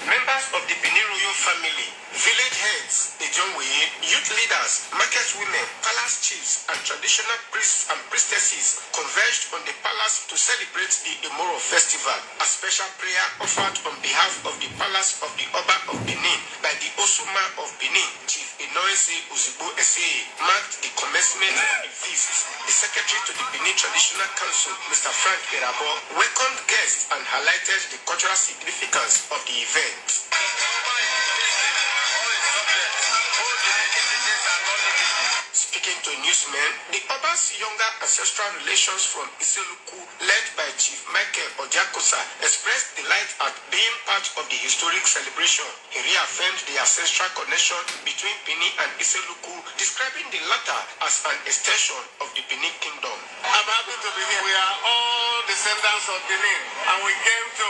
Members of the Benin royal family, village heads, Ejongwe, youth leaders, market women, palace chiefs, and traditional priests and priestesses converged on the palace to celebrate the Emoro festival. A special prayer offered on behalf of the palace of the Oba of Benin by the Osuma of Benin, Chief Inoese Ozugbo Ese, marked the commencement of the feast. The secretary to the Benin Traditional Council, Mister Frank Irabo, welcomed guests and highlighted the cultural significance of the event. Speaking to newsmen, the Oba's younger ancestral relations from Iseluku, led by Chief Michael Odiakosa, expressed delight at being part of the historic celebration. He reaffirmed the ancestral connection between Benin and Iseluku, describing the latter as an extension of the Benin Kingdom. I'm happy to be here. We are all descendants of Benin, and we came to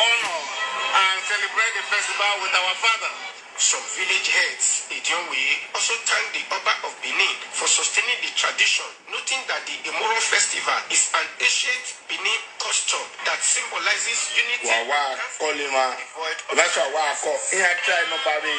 honor and celebrate the festival with our father. Some village heads, Idionwe, also thanked the Oba of Benin for sustaining the tradition, noting that the Emoro festival is an ancient Benin custom that symbolizes unity. Wawa, Kolima. That's why I call. He had tried nobody.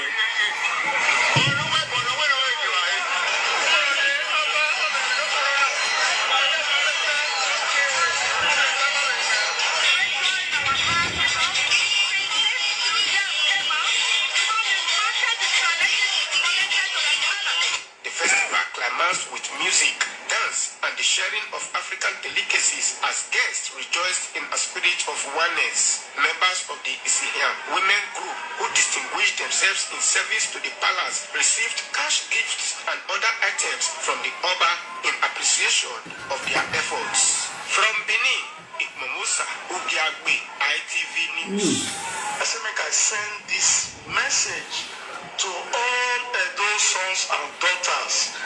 The festival climaxed with music, dance, and the sharing of African delicacies as guests rejoiced in a spirit of oneness. Members of the Isihiam women group, who distinguished themselves in service to the palace, received cash gifts and other items from the Oba in appreciation of their efforts. From Benin, Igbomosa Ugiagbe, I T V News. I say make I send this message to all Edo sons and daughters,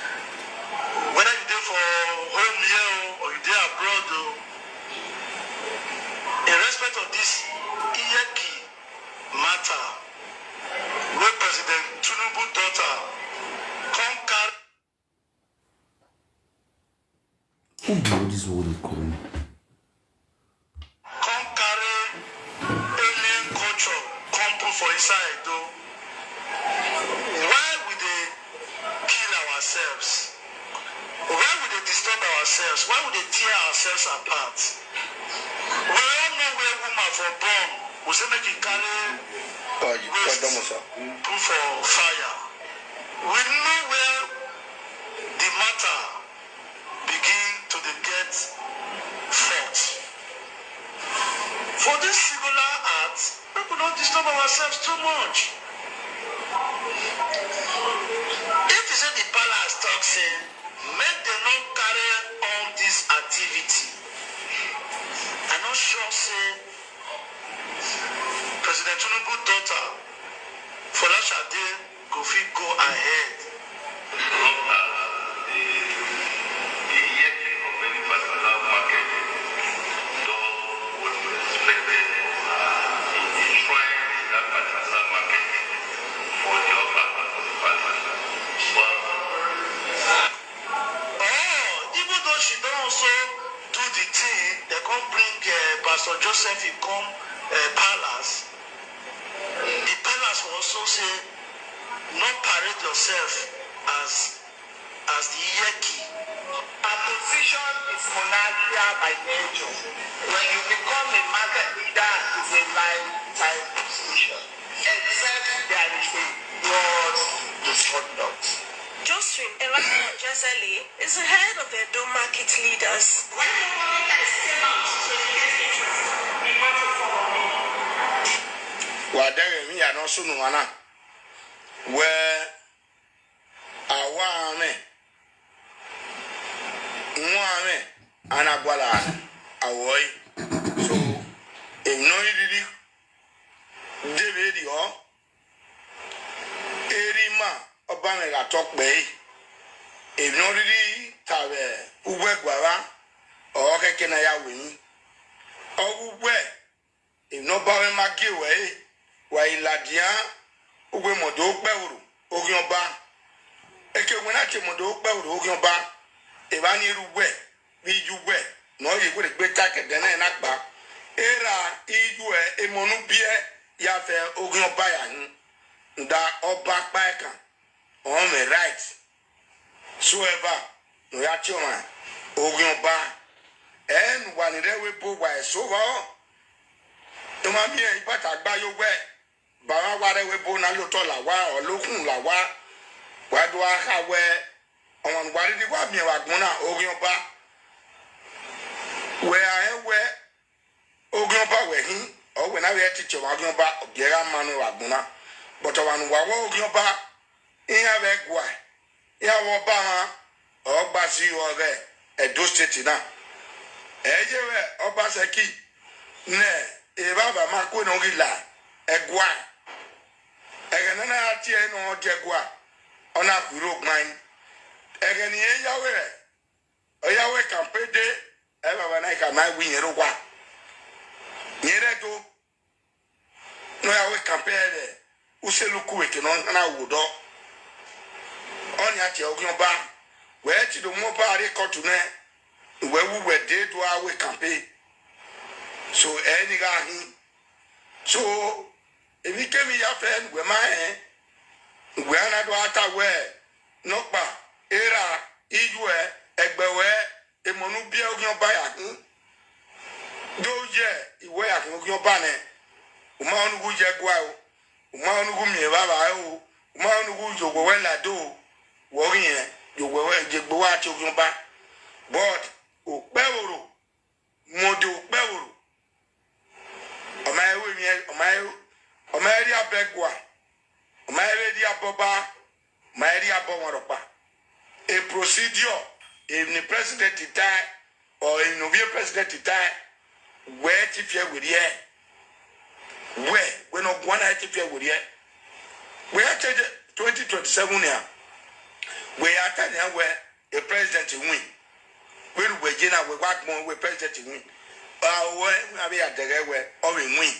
whether you dey for home here o, or you dey abroad o, in respect of this Iyeki matter wey President Tinubu daughter come carry. Who be all this world dey call me? Come carry alien culture come put for inside o. Why we dey kill ourselves? Why we dey disturb ourselves? Why we dey tear ourselves apart? We all know where woman for born. We say make e carry waste put for fire. We know where the matter begin to dey get fault. For this singular act, make we no disturb ourselves too much. If you say the palace talk say make dem no carry on this activity, I no sure say President Tinubu daughter Folashade go fit go ahead. Oh, even though she don also do the thing, they come bring uh, Pastor Joseph, he come uh, palace. The palace will also say, not parade yourself as as the Iyeki. Her position is monarchical by nature. When you become a market leader, it's a lifetime position, except there is a broad misconduct. Josephine Elijah Jezeli is the head of the Edo market leaders. When the market came out to get interest, we got it from me. Wadere mi ya no sunu wana. Where Awa ame, nwa ame, anagwala ame. awoi. So, e no riri David yo. Erima, oba me ga tokpe. E no riri tawe, ugwe gwara. O keke na ya wini. O ugwe. E no ba we ma ge we. Wa iladia. Ugwe modo pe uru. Ogion ba. Eke we na che modo pe uru. Ogion ba. E ba ni ru we. Bi ju we. No ye gbe gbe ta ke de na na pa. Era iju e, e mo nu bi e, ya fe ogion ba ya hin. Nda oba pa e kan. On me right. So ever, no ya che o ma. Ogion ba. En wa ni re we bo wa e so wa o. E ma mi e ipa ta gba yo we. Ba wa wa re we bo na lo to la wa, o lo kun la wa. Wa do a ha we. Awon wa ri wa mi wa gbon na ogion ba. We a e we ogion ba we hin. O we na we ti che wa ogion ba, o ge ra ma no wa gbon na. But wa nu wa wo ogion ba. Iya we gwa. Iya wo ba ma. O gba si o re. Edo State na. E je we o ba se ki. Ne, e ba ba ma ko no gi la. E gwa. Ege na na ati e no je gwa. Ona kuro gban. Ege ni e ya we. O ya we campaign de. E ba ba na ka na wi yero gwa. Nyere do. No ya we campaign de. U se luku we ke no na wo do. Oni ati ogun ba. We ti do mo ba re kotu ne. We wu we de do a we campaign. So, e ni ga hin. So, emi kemi ya fe we ma e. We ana do ata we. No pa. Era, iju e, egbe we, e mo nu bi ogun ba ya hin. Do je, iwe ya hin ogun ba ne. O ma onu gu je gwa o. O ma onu gu mi e ba ba o. O ma onu gu jo we la do. Wo ri yen. Jo we je gbo wa ti ogun ba. But, o pe oro. Mo de o pe oro. Ọmọ ẹ wé mi ẹ, ọmọ ẹ, ọmọ ẹ rí abẹ́gùà, ọmọ ẹ rí abọ́bá, ọmọ ẹ rí abọ́ wọn rọ̀pá. A procedure, èmi president ta ẹ, or èmi òbí president ta ẹ, wẹ́ẹ́ ti fi ẹ wèrè ẹ, wẹ́ẹ́, wẹ́ẹ́ náà gbọ́n náà ti fi ẹ wèrè ẹ, wẹ́ẹ́ á change twenty twenty seven ni à, wẹ́ẹ́ á tẹ̀ ní à wẹ́ẹ́, a president win. Where we je na we wa gbon we president win. Ah, we, we abi adere we, o we win.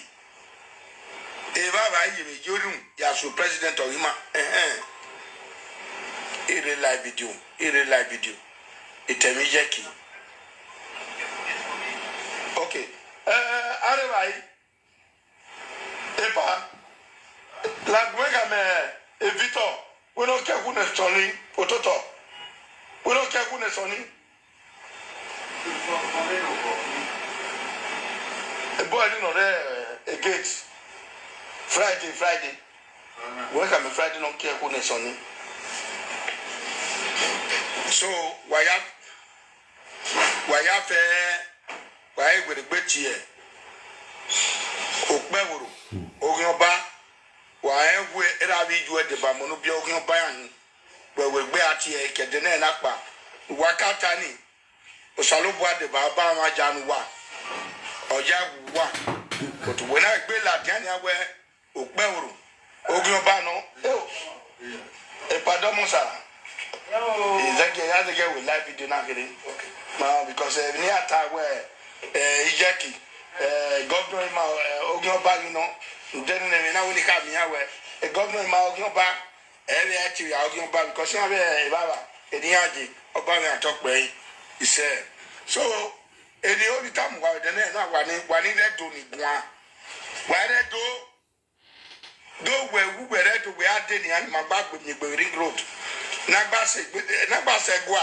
E ba ba ye me yorun, ya so president o ima. Eh eh. Ire live video, ire live video. Itemi jeki. Okay. Eh, are bai. Epa, la gwega me, e Victor, we no ke ku ne soni, ototo. We no ke ku ne soni. E boy ni no re, e gate. Friday, Friday. We ka me Friday no ke ku ne soni. So, waya, waya fe, waya egbe gbe tie. O pe woro, ogun ọba, wa e we era bi ju e de ba mo no bi ogun ọba yan. We we gbe ati e ke de na na pa. Wa ka ta ni. Osalobua de ba ba wa janu wa. Oja wa. But we na gbe la dia ni awe. O pe woro. Ogun ọba no. E o. E pardon mo sa. Is that get, that get with live video na kere. Ma, because eh, ni ata we eh, ijeki eh, governor ma eh, ogun ọba you know. Then na we ni ka mi awe. Eh, governor ma ogun ọba. Eh, we ati ya ogun ọba because na we eh, baba. E ni aje ọba mi ato pe. Ise. So, e ni only time wa de na wa ni wa ni re do ni gwa. Wa re do do we wu we re do we ade ni ani ma gba gbe mi gbe ring road. Na gba se gbe na gba se gwa.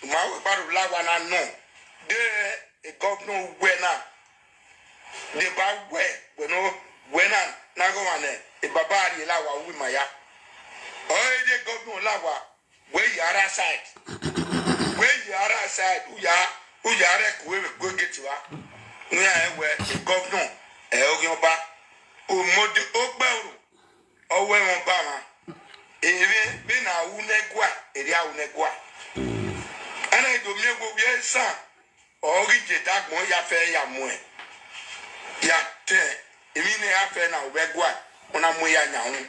Ma we gba ru la wa na no. De e governor we na. De ba we we no we na na go wa ne. E baba ari la wa wi ma ya. O e de governor la wa. We yara side. We yara side. Uya uya re ku we go get wa. Ni e we governor e ogun ọba. O mo de o gbe ru. O we won ba ma. Ere be na u ne gwa, ere a u ne gwa. Ana do mi go we san. O gi Ije dagbon ya fe ya mue. Ya te. Imi ne ya fe na we gwa. Ona mue ya nyawu.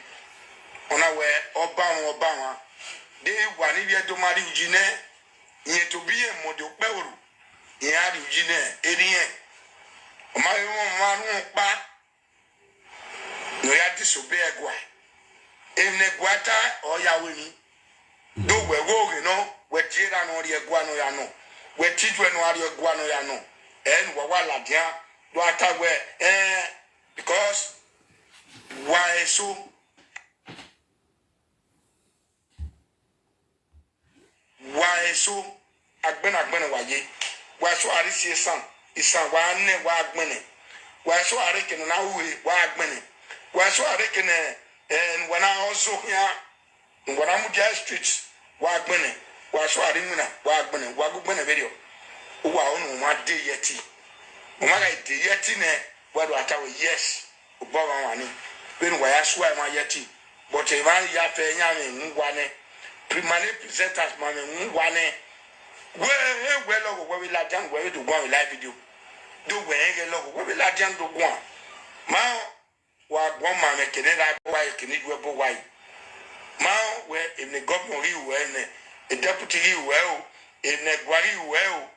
Ona we oba won oba won. De wa ni bi e do mari ujine. Iye to bi e mo de ope oru. Iye ari ujine. Eri yen. O ma yo mo ma run pa. No ya disobey egwa. Ene gwata o ya we mi. Do we wo ge no, we tira no ri egwa no ya no. We tijwe no ari egwa no ya no. En wa wa la dia. Do ata we eh because wa eso wa eso agbene agbene wa ye. Wa eso ari si esan isan wa ne wa agbene. Wa eso ari kene na uwe wa agbene. Wa eso ari kene eh wa na ozo ya. Wa na mu dia street wa agbene. Wa eso ari mina wa agbene wa gu gbene video. Wa onu ma de yeti. O ma ga de yeti ne wa do ata we yes. Obo wa wani. Benu wa ya suwa ma yeti. But e ma ya fe nya me nwu wa ne. Primary presenters ma me nwu wa ne. We e we logo we we la jan we we do gwan we live video. Do we e ge logo we we la jan do gwan. Ma wa gwan ma me kene la bo wa kene ju e bo wa. Ma we e ne governor ri we ne. E deputy ri we o. E ne gwari we o.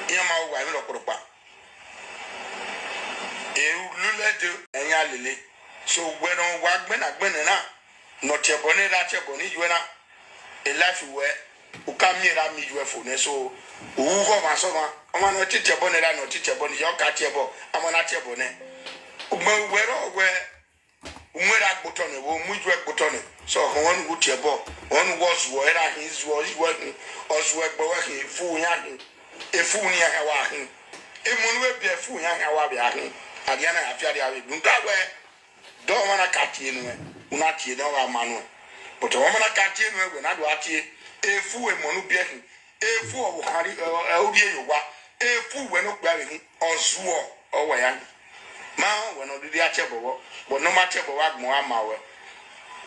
Iya ma wa mi lo koropa. E lule de enya lele. So we no wa gbena gbena na. No chebo ne ra chebo ni ju e na. E life we. U ka mi ra mi ju e fo ne so. U go ma so ma. O ma no ti chebo ne ra no ti chebo ni yo ka chebo. Ama na chebo ne. U gbe we ro we. Umwere agbotone wo mu ju egbotone. So ho wonu gu tie bo. Wonu wo zuo era hin zuo iwe hin. Ozuo egbo we hin fu ya hin. Efu ni ya wa hin. Emonu we bi efu ya ya wa bi ahin. Adiana ya fi adia we dun da we. Do wana ka tie nu we. Una tie no wa manu. But wana ka tie nu we na do atie. Efu emonu bi hin. Efu owo hari e ori eyo wa. Efu we no gba we hin. Ozuo owo ya hin. Ma we no didi ache bowo. But no ma che bowo agmo ama we.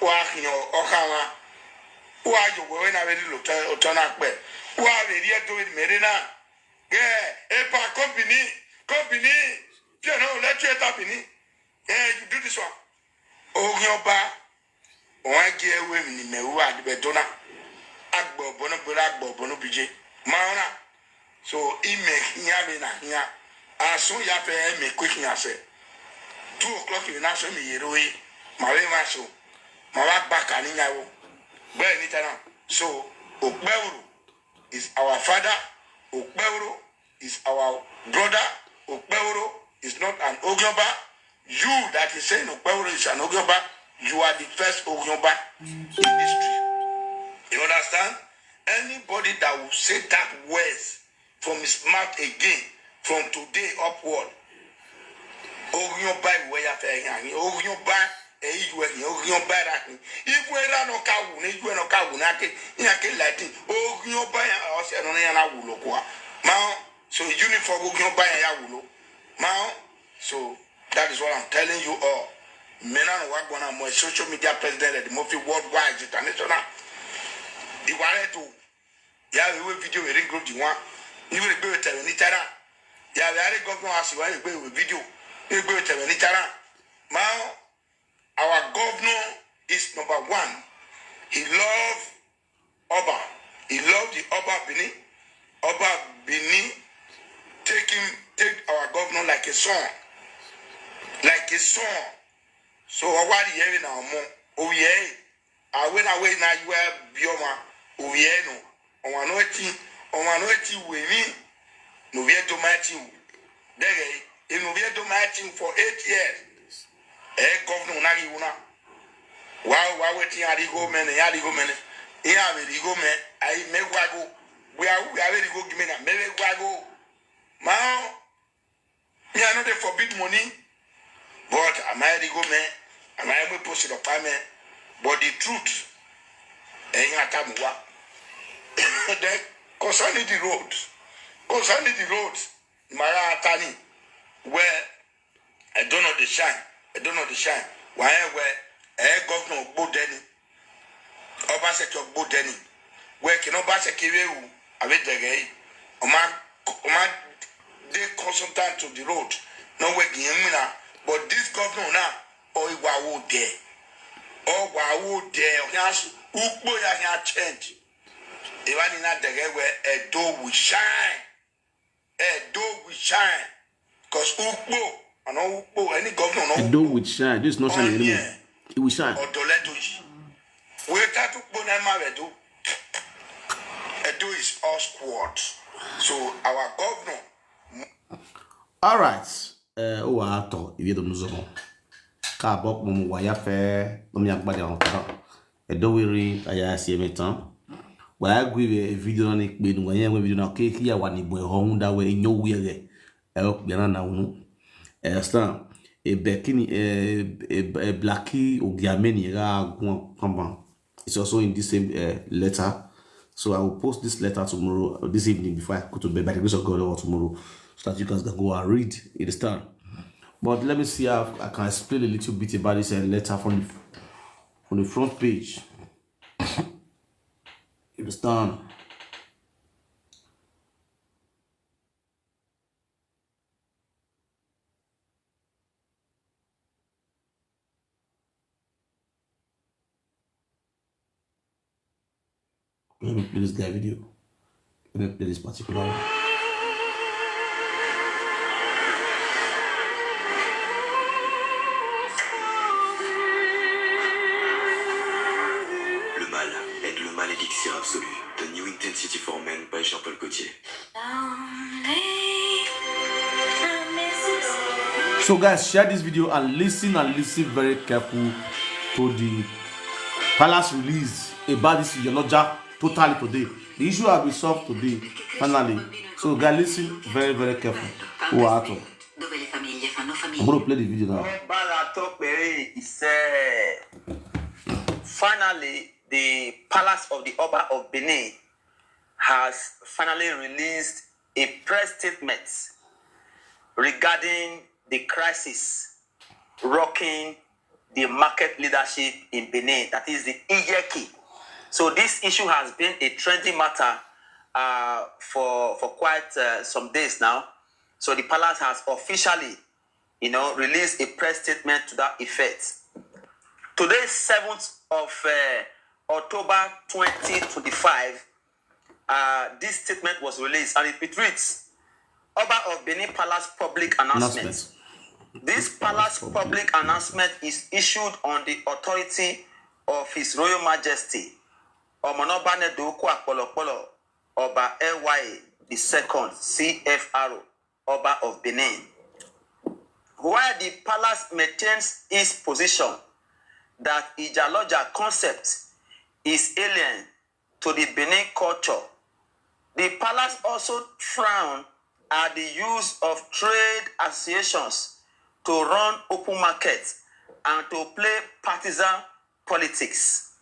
Wa hin o ha wa. Wa yo we na we lo to to na pe. Wa we ri e do we mere na. Ge e pa company company. Tie no le tie ta bini. Eh, you do this one. Ogin ọba, wọn gé ewe mi ni mẹwu adibẹ dona. Agbọ ọbọnọ gbẹrẹ agbọ ọbọnọ bije. Maona. So ime hiya mi na hiya. Asun ya fẹ eme quick hiya sẹ. Two o'clock mi na so mi yere oye. Ma we ma so. Ma wa gba ka ni yawo. Bẹẹ ni tana. So Okpẹwuru is our father. Okpẹwuru is our brother. Okpeworo is not an Ogioba. You that is saying Okpeworo is an Ogioba, you are the first Ogioba in history. You understand? Anybody that will say that words from his mouth again from today upward, Ogioba iwe ya fe yan. Ogioba e iwe ni Ogioba ra ni. Iwe ra no ka wu ni iwe no ka wu na ke ya ke lighting. Ogioba ya o se no ya na wu lo kwa. Ma so uniform Ogioba ya ya wu lo. Ma so that is what I'm telling you all. Mena no wa gona mo social media president the Mofi worldwide international. Iware to ya we video we ring group di one. Ni we gbe we tell ni tara. Ya we are governor as we gbe we video. We gbe we tell ni tara. Ma our governor is number one. He love Oba. He love the Oba Benin. Oba Benin take him take our governor like a son. Like a son. So what do you know? Oh yeah. Awe na we na iwe bioma. Owie no. Onwa no eti. Onwa no eti we mi. No wie do my eti. Dege. E no wie do my eti for eight years. Eh, governor na ri una. Wa wa we ti ari go men, ya ri go men. E a we ri go men. Ai me wa go. We a we a we ri go gi men na me we wa go. Ma Me, I no dey forbid money, but am I rigo me? Am I me post it up me? But the truth, eh, you tell me what. Then concerning the road, concerning the road, Mara Atani, where I don't know the shine, I don't know the shine. Why where eh governor Bodeni, Obaseki Bodeni, where can Obaseki Rewu, I will degay. Oma, Oma dey consultant to the road. No way the Emina. But this governor now, oh, Iwawo there. Oh, Wawo there. Oh, he has Ukbo ya he has change. Even in that day where Edo will shine. Edo will shine. Because Ukbo, I know Ukbo, any governor, no Edo will shine. This is not shining anymore. It will shine. Odoledoji. We can't Ukbo na ma Edo. Edo is all squad. So our governor All right. Eh, o wa to ibi to nuzo mo. Ka bo mo mo wa ya fe no mi agbade awon kan. Edo wiri aya si eme tan. Wa ya gwi we video na ni pe nu wa ya we video na ke ki ya wa ni bo ho hun da we nyo wi re. E o pe na na unu. E stand. E be kini e e e blacky ogiameni ra gun kan ban. It's also in this same uh, letter. So I will post this letter tomorrow, this evening before I go to bed, by the grace of God, or tomorrow, so that you guys can go and read. You understand? But let me see how I can explain a little bit about this uh, letter from the, from the front page. You understand? Let me play this guy video. Let me play this particular one. Le mal aide le mal élixir absolu. The New Intensity for Men by Jean-Paul Gaultier. So guys, share this video and listen and listen very careful to the palace release about this Iyaloja totally today. The issue has been solved today, finally. So guys, listen very very careful. Wow. I'm gonna play the video now. Ọba la tọ́ pẹ̀rẹ́ ìṣe. Finally, the palace of the Oba of Benin has finally released a press statement regarding the crisis rocking the market leadership in Benin, that is the Iyeki. So this issue has been a trending matter uh, for for quite uh, some days now. So the palace has officially, you know, released a press statement to that effect. Today, seventh of uh, October twenty twenty-five, uh, this statement was released, and it, it reads: Oba of Benin Palace public announcement. This palace public announcement is issued on the authority of His Royal Majesty Omonoba Nedo Oku Apolopolo Oba L Y the second, C F R O, Oba of Benin. While the palace maintains its position that Ijaloja concept is alien to the Benin culture, the palace also frown at the use of trade associations to run open markets and to play partisan politics.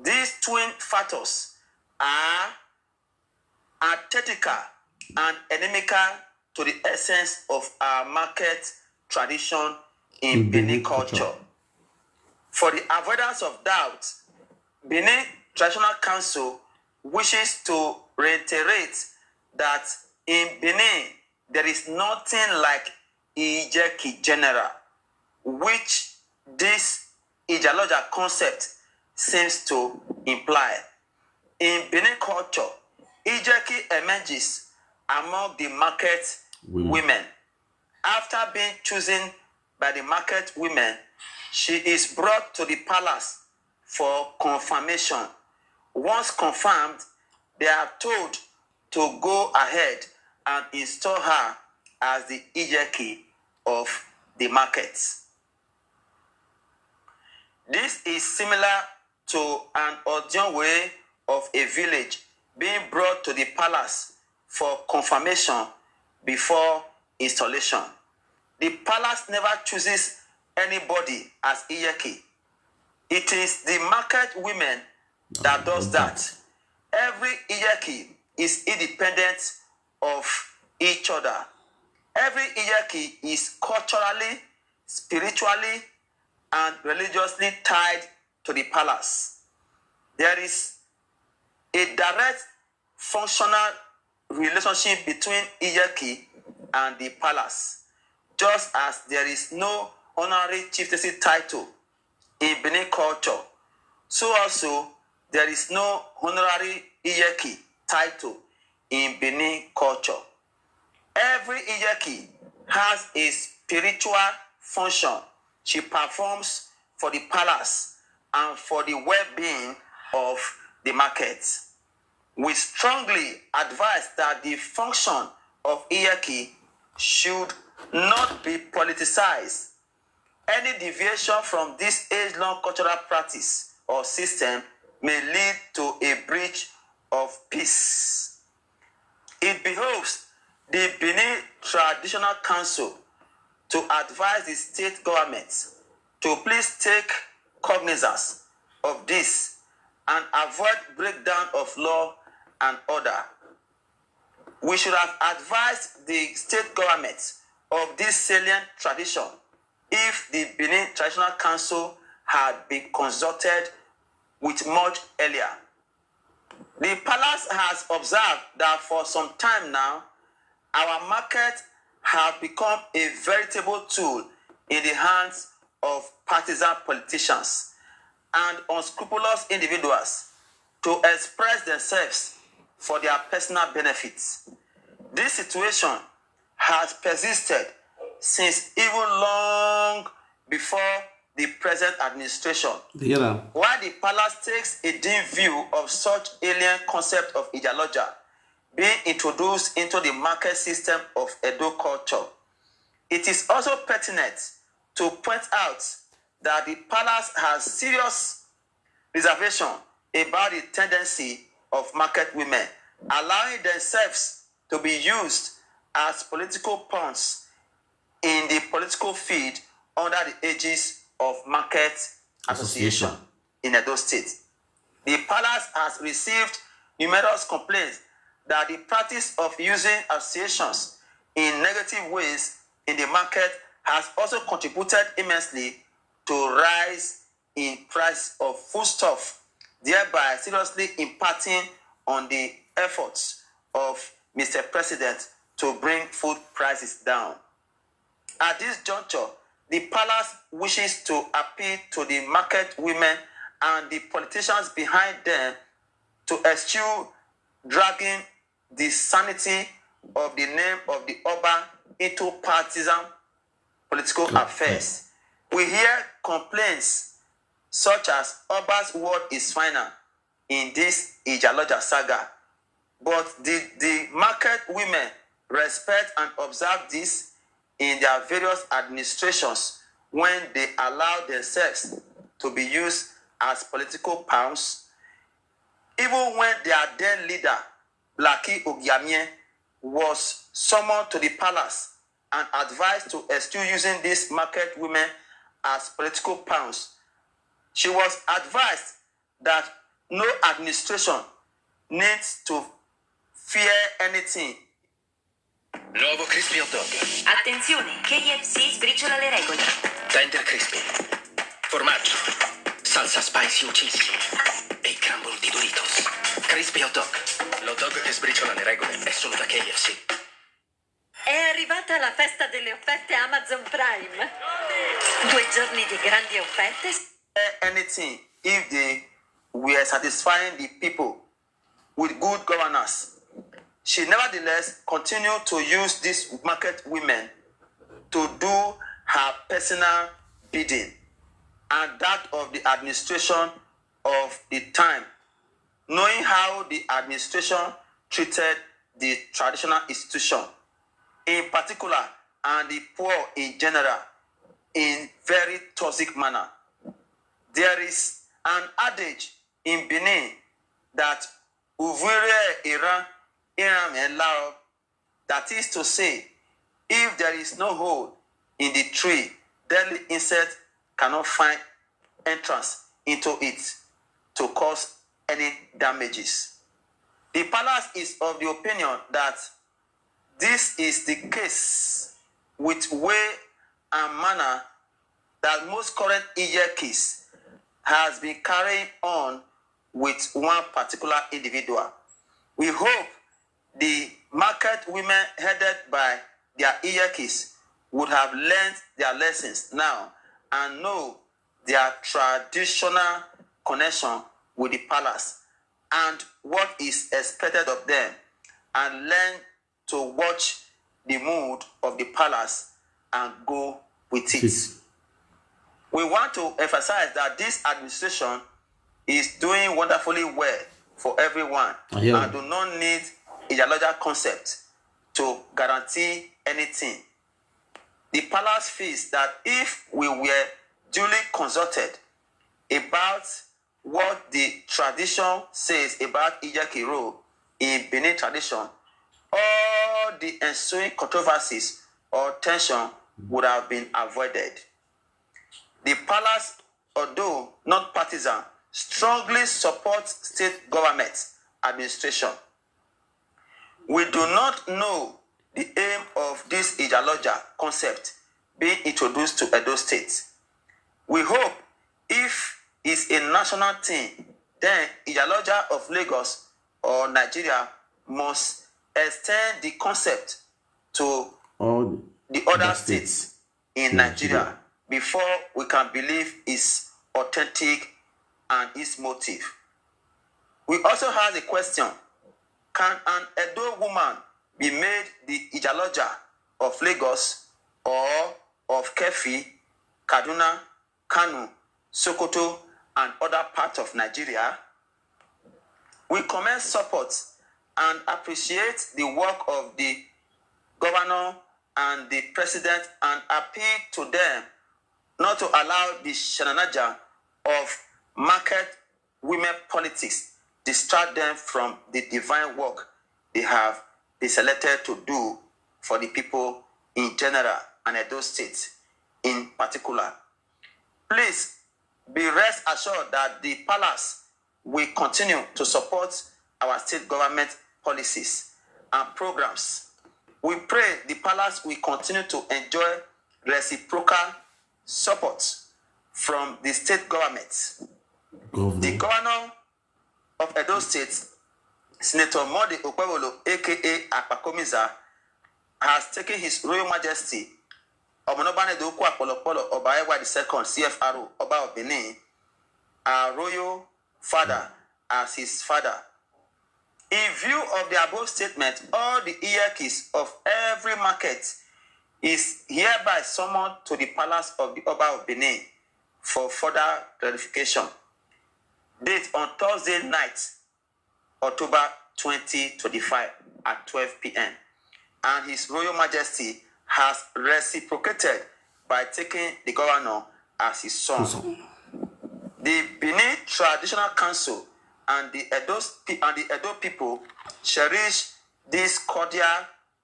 These twin factors are antithetical and inimical to the essence of our market tradition in Benin culture. For the avoidance of doubt, Benin Traditional Council wishes to reiterate that in Benin there is nothing like Ijeki General, which this Ijaloja concept seems to imply. In Benin culture, Ijeki emerges among the market women. After being chosen by the market women, she is brought to the palace for confirmation. Once confirmed, they are told to go ahead and install her as the Ijeki of the market. This is similar to an Odionwe of a village being brought to the palace for confirmation before installation. The palace never chooses anybody as Iyeki. It is the market women that does that. Every Iyeki is independent of each other. Every Iyeki is culturally, spiritually, and religiously tied to the palace. There is a direct functional relationship between Iyeki and the palace. Just as there is no honorary chieftaincy title in Benin culture, so also there is no honorary Iyeki title in Benin culture. Every Iyeki has a spiritual function she performs for the palace and for the well-being of the market. We strongly advise that the function of Iyeki should not be politicized. Any deviation from this age-long cultural practice or system may lead to a breach of peace. It behoves the Benin Traditional Council to advise the state government to please take cognizance of this and avoid breakdown of law and order. We should have advised the state government of this salient tradition if the Benin Traditional Council had been consulted with much earlier. The palace has observed that for some time now, our market have become a veritable tool in the hands of partisan politicians and unscrupulous individuals to express themselves for their personal benefits. This situation has persisted since even long before the present administration. You know, While the palace takes a dim view of such alien concept of Ijaloja being introduced into the market system of Edo culture, it is also pertinent to point out that the palace has serious reservation about the tendency of market women allowing themselves to be used as political pawns in the political field under the aegis of market association Association. In Edo State. The palace has received numerous complaints that the practice of using associations in negative ways in the market has also contributed immensely to rise in price of foodstuff, thereby seriously impacting on the efforts of Mister President to bring food prices down. At this juncture, the palace wishes to appeal to the market women and the politicians behind them to eschew dragging the sanity of the name of the Oba into partisan political affairs. We hear complaints such as Oba's word is final in this Ijaloja saga, but did the market women respect and observe this in their various administrations when they allow themselves to be used as political pawns? Even when their then leader, Blackie Ogiamie, was summoned to the palace and advised to eschew using these market women as political pawns, she was advised that no administration needs to fear anything. Nuovo Crispy Hot Dog. Attenzione, K F C sbriciola le regole. Tender Crispy. Formaggio. Salsa spicy uccisi. E i crumble di Doritos. Crispy Hot Dog. L'hot dog che sbriciola le regole è solo da K F C. È arrivata la festa delle offerte Amazon Prime. Due giorni di grandi offerte. Anything if they were satisfying the people with good governance. She nevertheless continued to use these market women to do her personal bidding and that of the administration of the time, knowing how the administration treated the traditional institution in particular and the poor in general in very toxic manner. There is an adage in Benin that "Uvire Iran, Iran Lao," that is to say, if there is no hole in the tree, deadly insect cannot find entrance into it to cause any damages. The palace is of the opinion that this is the case with way and manner that most current Iyekis has been carrying on with one particular individual. We hope The market women headed by their Iyekis would have learned their lessons now and know their traditional connection with the palace and what is expected of them, and learn to watch the mood of the palace and go with it. We want to emphasize that this administration is doing wonderfully well for everyone and do not need a larger concept to guarantee anything. The palace feels that if we were duly consulted about what the tradition says about Iyeki role in Benin tradition, all the ensuing controversies or tension would have been avoided. The palace, although not partisan, strongly supports state government administration. We do not know the aim of this Iyaloja concept being introduced to Edo State. We hope if it's a national thing, then Iyaloja of Lagos or Nigeria must extend the concept to All the other states in Nigeria before we can believe its authentic and its motive. We also have a question: can an Edo woman be made the Iyaloja of Lagos or of Kefi, Kaduna, Kano, Sokoto, and other parts of Nigeria? We commend support and appreciate the work of the governor and the president and appeal to them not to allow the shenanaja of market women politics distract them from the divine work they have been selected to do for the people in general and Edo State in particular. Please be rest assured that the palace will continue to support our state government policies and programs. We pray the palace will continue to enjoy reciprocal support from the state government. The Governor. Governor of Edo State, Senator Monday Okpebholo, A K A Akpakomiza, has taken His Royal Majesty Omonobanede Oku Apolopolo Oba Ewa the second, C F R O, Oba of Benin, our royal father, as his father. In view of the above statement, all the Iyekis of every market is hereby summoned to the palace of the Oba of Benin for further clarification. Date on Thursday night, October twenty twenty-five at twelve p m. And His Royal Majesty has reciprocated by taking the governor as his son. The Benin Traditional Council and the Edo, spe- and the Edo people cherish this cordial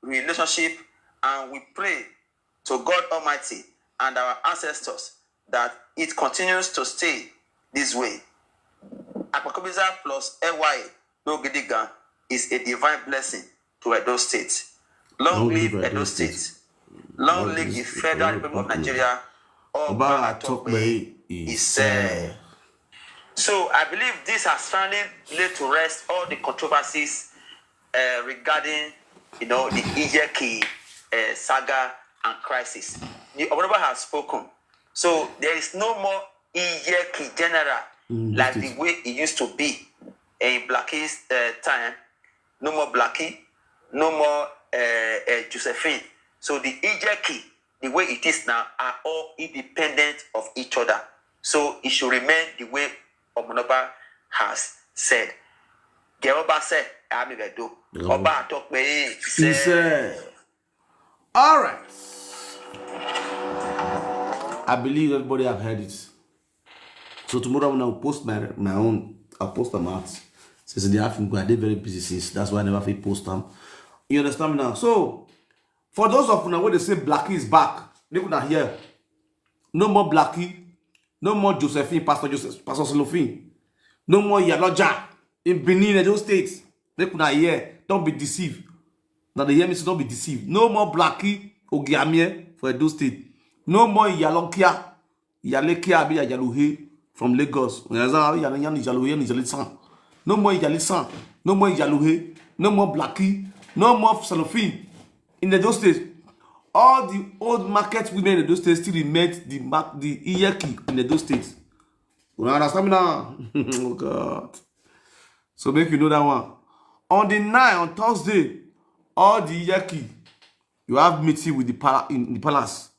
relationship, and we pray to God Almighty and our ancestors that it continues to stay this way. Akpakomiza plus L Y Nogidigan is a divine blessing to Edo State. Long live Edo State. Long live the Federal Republic of Nigeria. Oba Atokpe is there. So I believe this has finally laid to rest all the controversies uh, regarding, you know, the Iyeki uh, saga and crisis. The Obonoba has spoken. So there is no more Iyeki general like the way it used to be in Blackie's uh, time. No more Blackie, no more uh, uh, Josephine. So the Iyeki, the way it is now, are all independent of each other. So it should remain the way Omonoba has said. Jehovah said, "I'm do." Oba Atokpe He said, all right. I believe everybody have heard it. So tomorrow when I post my my own, I'll post them out. Since in the afternoon, I did very busy since. That's why I never fit post them. You understand me now? So for those of you now where they say Blackie is back, they could not hear. No more Blackie, no more Josephine, Pastor Joseph, Pastor Cellophane, no more Iyaloja in Benin, Edo State. They could not hear. Don't be deceived. Now they hear me, so don't be deceived. No more Blackie Ogiamie for Edo State. No more Iyalokia, Iyalekia, abi Iyaluhe from Lagos. You understand? Iyale- Iyale- Iyaluhe and Iyale San. No more Iyale San. No more Iyaluhe. No more Blackie. No more cellophane in Edo State. All the old market women in Edo State still remain the mark the iyeki in Edo State. Una understand me now? Oh God. So make you know that one. On the nine, on Thursday, all the iyeki, you have meeting with the palace in the palace.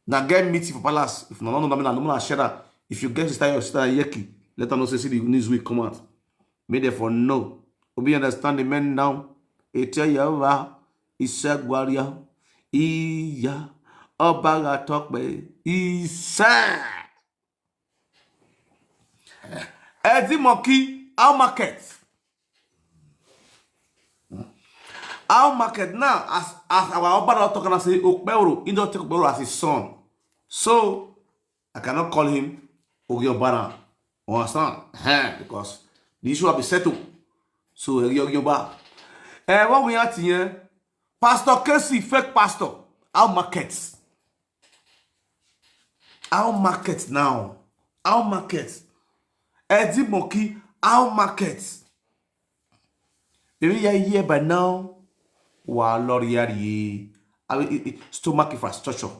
Now get meeting for palace. If no no no no no share that. If you get sister your sister iyeki, let her know say see the news will come out. Make them for know. Obi understand the men now. Ete Yehova, Isegwaria, Iya, Obaga Tokpe, Isa. Eddie Monkey, our market. Our market now, as as our Oba don talk and say Okpero, he don take Okpero as his son. So I cannot call him Ogiobana. Understand? Eh, because the issue will be settled. So Ogiobana. Eh, what we at here? Pastor Casey, fake pastor. Our market. Our market now. Our market. Eddie Monkey, our market. Maybe you are here by now. Wa lori yari. I mean, it- it- stomach infrastructure.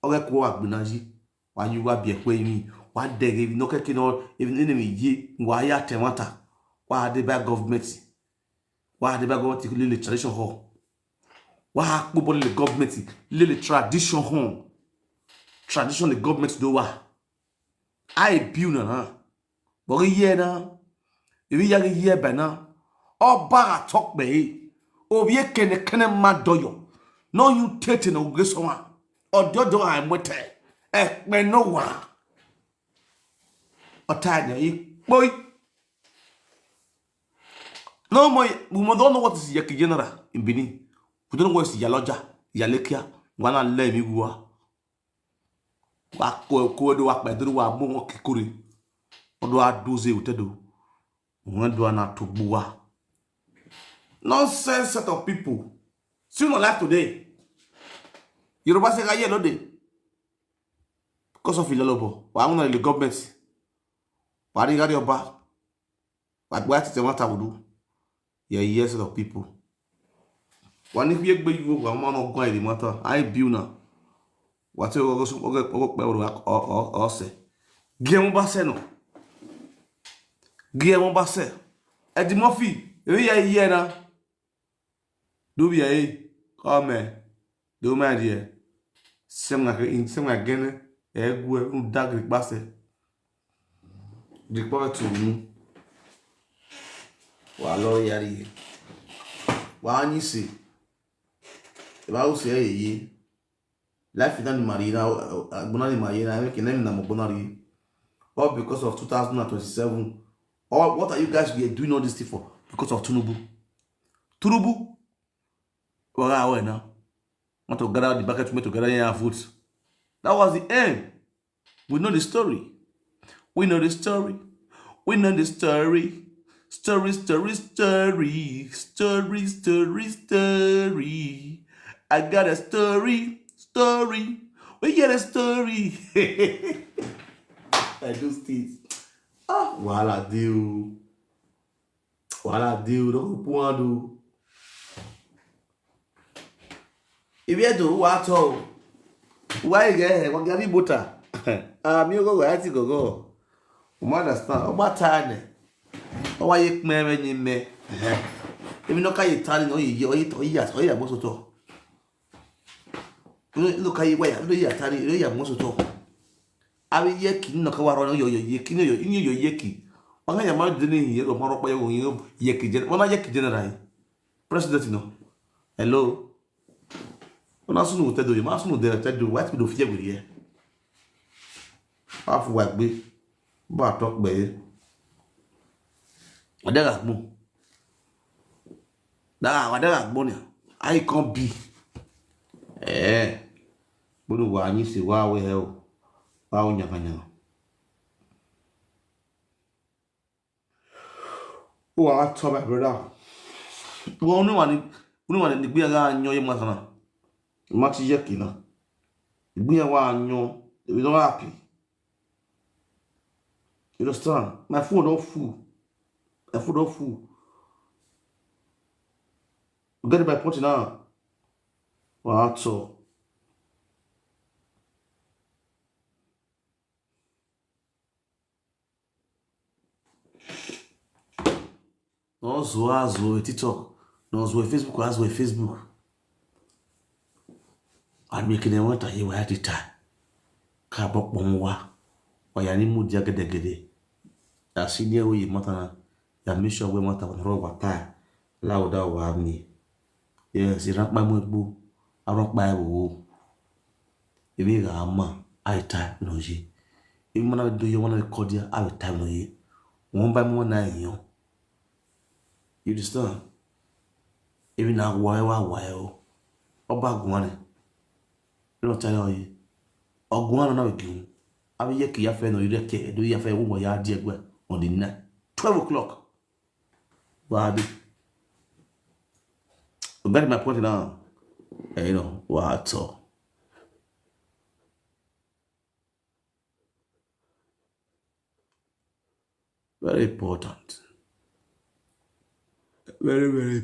Okay, kwa agbinaji. Wa you wa bi ekwe mi. Wa dege no keke no even enemy ye. Wa ya temata. Wa de by government. Wa de by government le tradition hall. Wa kpo bo le government le tradition hall. Tradition the government do wa. I bill na na. But here na. If you hear by now. Oba talk be. Obi kene kene ma doyo. No you tete no go so wa. Odo do I mote. E pe no wa. Otanya yi boy. No more, we don't know what is Yaki General in Benin. We don't know what is Yaloja, Yalekia. Wana le mi wa. Wa ko ko do wa pe do wa mo mo kikuri. Odo a do ze utedo. Won do na to gbuwa. Nonsense set of people. See no life today. Yoruba say ka ye lode. Because of Ilolobo. Wa won na the government. Wa ri gari oba. Wa gba ti te won ta wudu. Yeah, yes, set of people. Wa ni ye gbe yugo wa ma no gun ide mata. I bill na. Wa te ogo so ogo ogo pe oru o o o se. Gi e won ba se no. Gi e won ba se. Eddie Murphy, e ye ye na. Do be a come. Do my dear. Same like in same like gene. E gu e un dag ri pase. Ri pa tu nu. Wa lo yari. Wa ni si. E ba u se ye. Life is not the marina. Agbona the marina. Make name na mo gbona ri. All because of two thousand and twenty-seven. All what are you guys doing all this thing for? Because of Tinubu. Tinubu. Well, I now. Want to gather the bucket to me to gather your votes. That was the end. We know the story. We know the story. We know the story. Story, story, story. Story, story, story. I got a story. Story. We get a story. I do this. Ah, wahala dey o. Wahala dey o. Don't go put hand o. If you do what all, why you get what get butter? Ah, mi go go ati go go. You understand? O ba ta ne. O wa ye kme me ni me. If you no ka ye tali no ye ye o ye to ye o ye mo so to. No ka ye wa ya no ye tali no ye mo so to. Abi ye ki no ka wa ro no yo yo ye ki no yo ni yo ye ki. Wa ya ma de ni ye ro mo ro pa yo ye ki je. Wa na ye ki general. President no. Hello. Una sunu te do, ma sunu de te do, what we do fear with here. Half wa gbe. Ba talk be. Adaga mo. Da, adaga mo ni. I can be. Eh. Bunu wa ni se wa we he o. Wa o nyaka nyaka. Wa to my brother. Wo nu wa ni, nu wa ni gbe ga nyo ye ma sana. Ma ti ye kina. Gbe wa nyo. We don't happy. You understand? My phone don't full. My phone don't full. You get my point now? Wow, so no zo azo e TikTok, no zo e Facebook, azo e Facebook. Admikine wanta ye wa dita. Ka bokpon wa. Wa ya ni mu dia gede gede. Ya si ni e wo ye mata na. Ya make sure we mata wa ro wa ta. La o da wa mi. Yes, iran pa mo gbo. Aron pa e wo. Ebi ga ma, I time no ye. Ebi mana do yo mana kodia, I time no ye. Won ba mo na yo. You understand? Ebi na wa wa wa o. Oba gun ni. No tell you. Ogun na na gun. Abi ye ki ya fe no, you ke do ya fe wo ya die gbe on the night. Twelve o'clock. Wa bi. You get my point now? Eh, you know, what so? Very important. Very, very.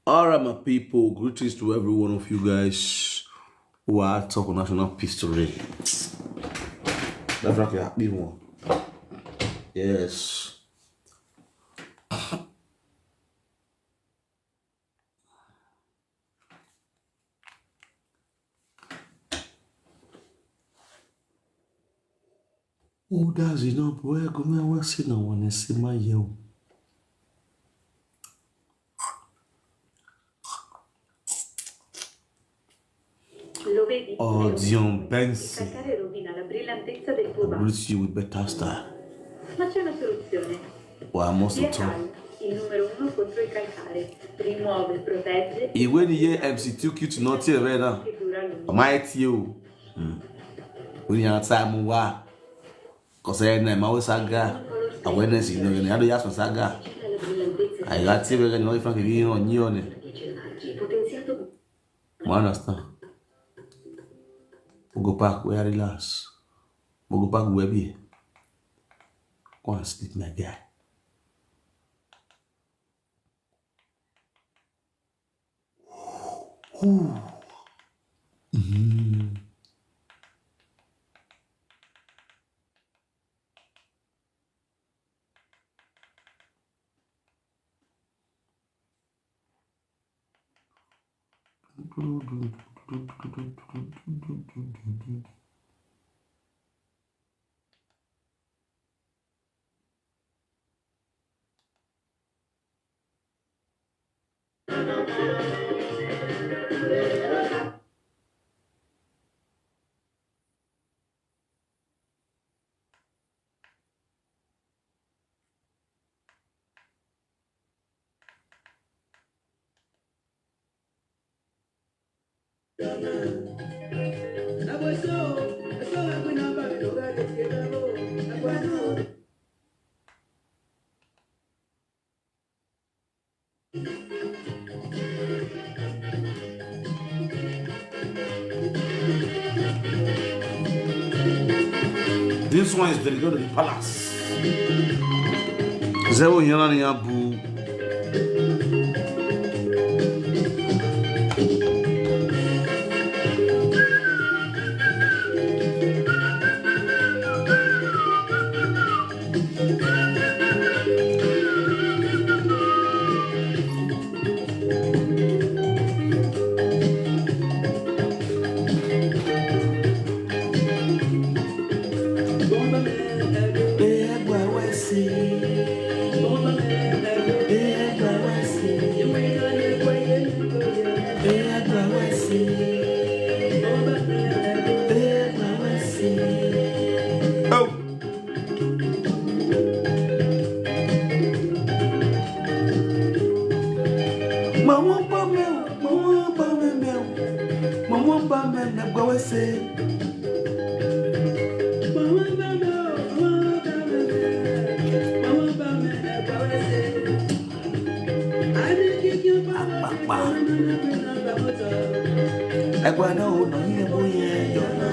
All right, my people, greetings to every one of you guys who are talking national peace today. That's like a big one. Yes. Odazi no boy go me wa si na wani si ma ye o. Lo vedi? Oh, Dion Bensi. Calcare rovina la brillantezza del tuo bacio. Greets you with better style. Ma c'è una soluzione. Wa mo so to. Diacal, il numero uno contro il calcare. Rimuove, protegge. Iwe ni ye M C two Q to not here right now. Che dura a lungo. Ama eti o. Hmm. When you time wa. Cause I na ma we saga. Awareness, you know, you know, I do yas saga. I got T V gani wa frank ni on ni on. Mo understand. We go back where I relax. We go back where be. Go and sleep, my guy. Ooh. Mm. This one is dedicated to the palace. Zero Yelani Abu. Ẹ̀gbọ́n náà ò ná yín bó yẹn yọ̀ náà.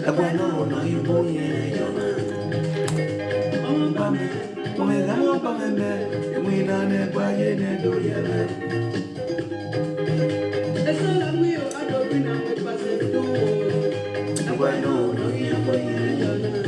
Ẹ̀gbọ́n náà ò ná yín bó yẹn yọ̀ náà. Ọmọ bá mi, ọmọ ìlà wọn bá mi mẹ́, ìwé iná ní ẹgbẹ́ ayé ní ẹjọ́ yẹn mẹ́. Ẹ̀gbọ́n náà ò ná yín bó yẹn yọ̀ náà.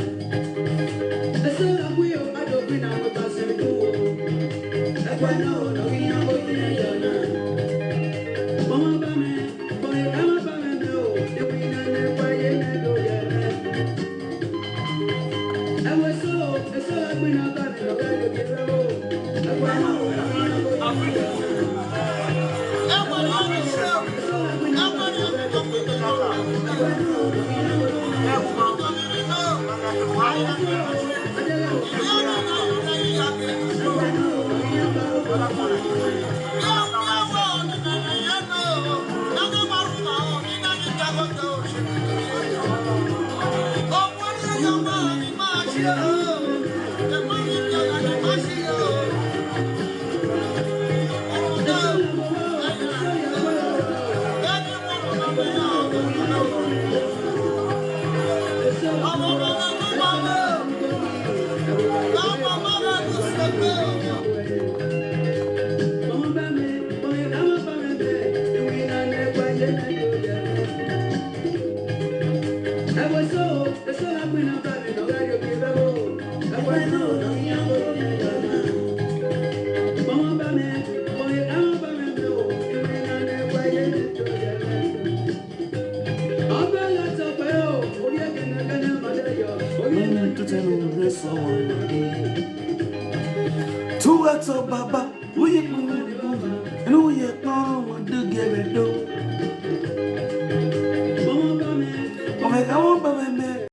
Two words of Baba, who you and who you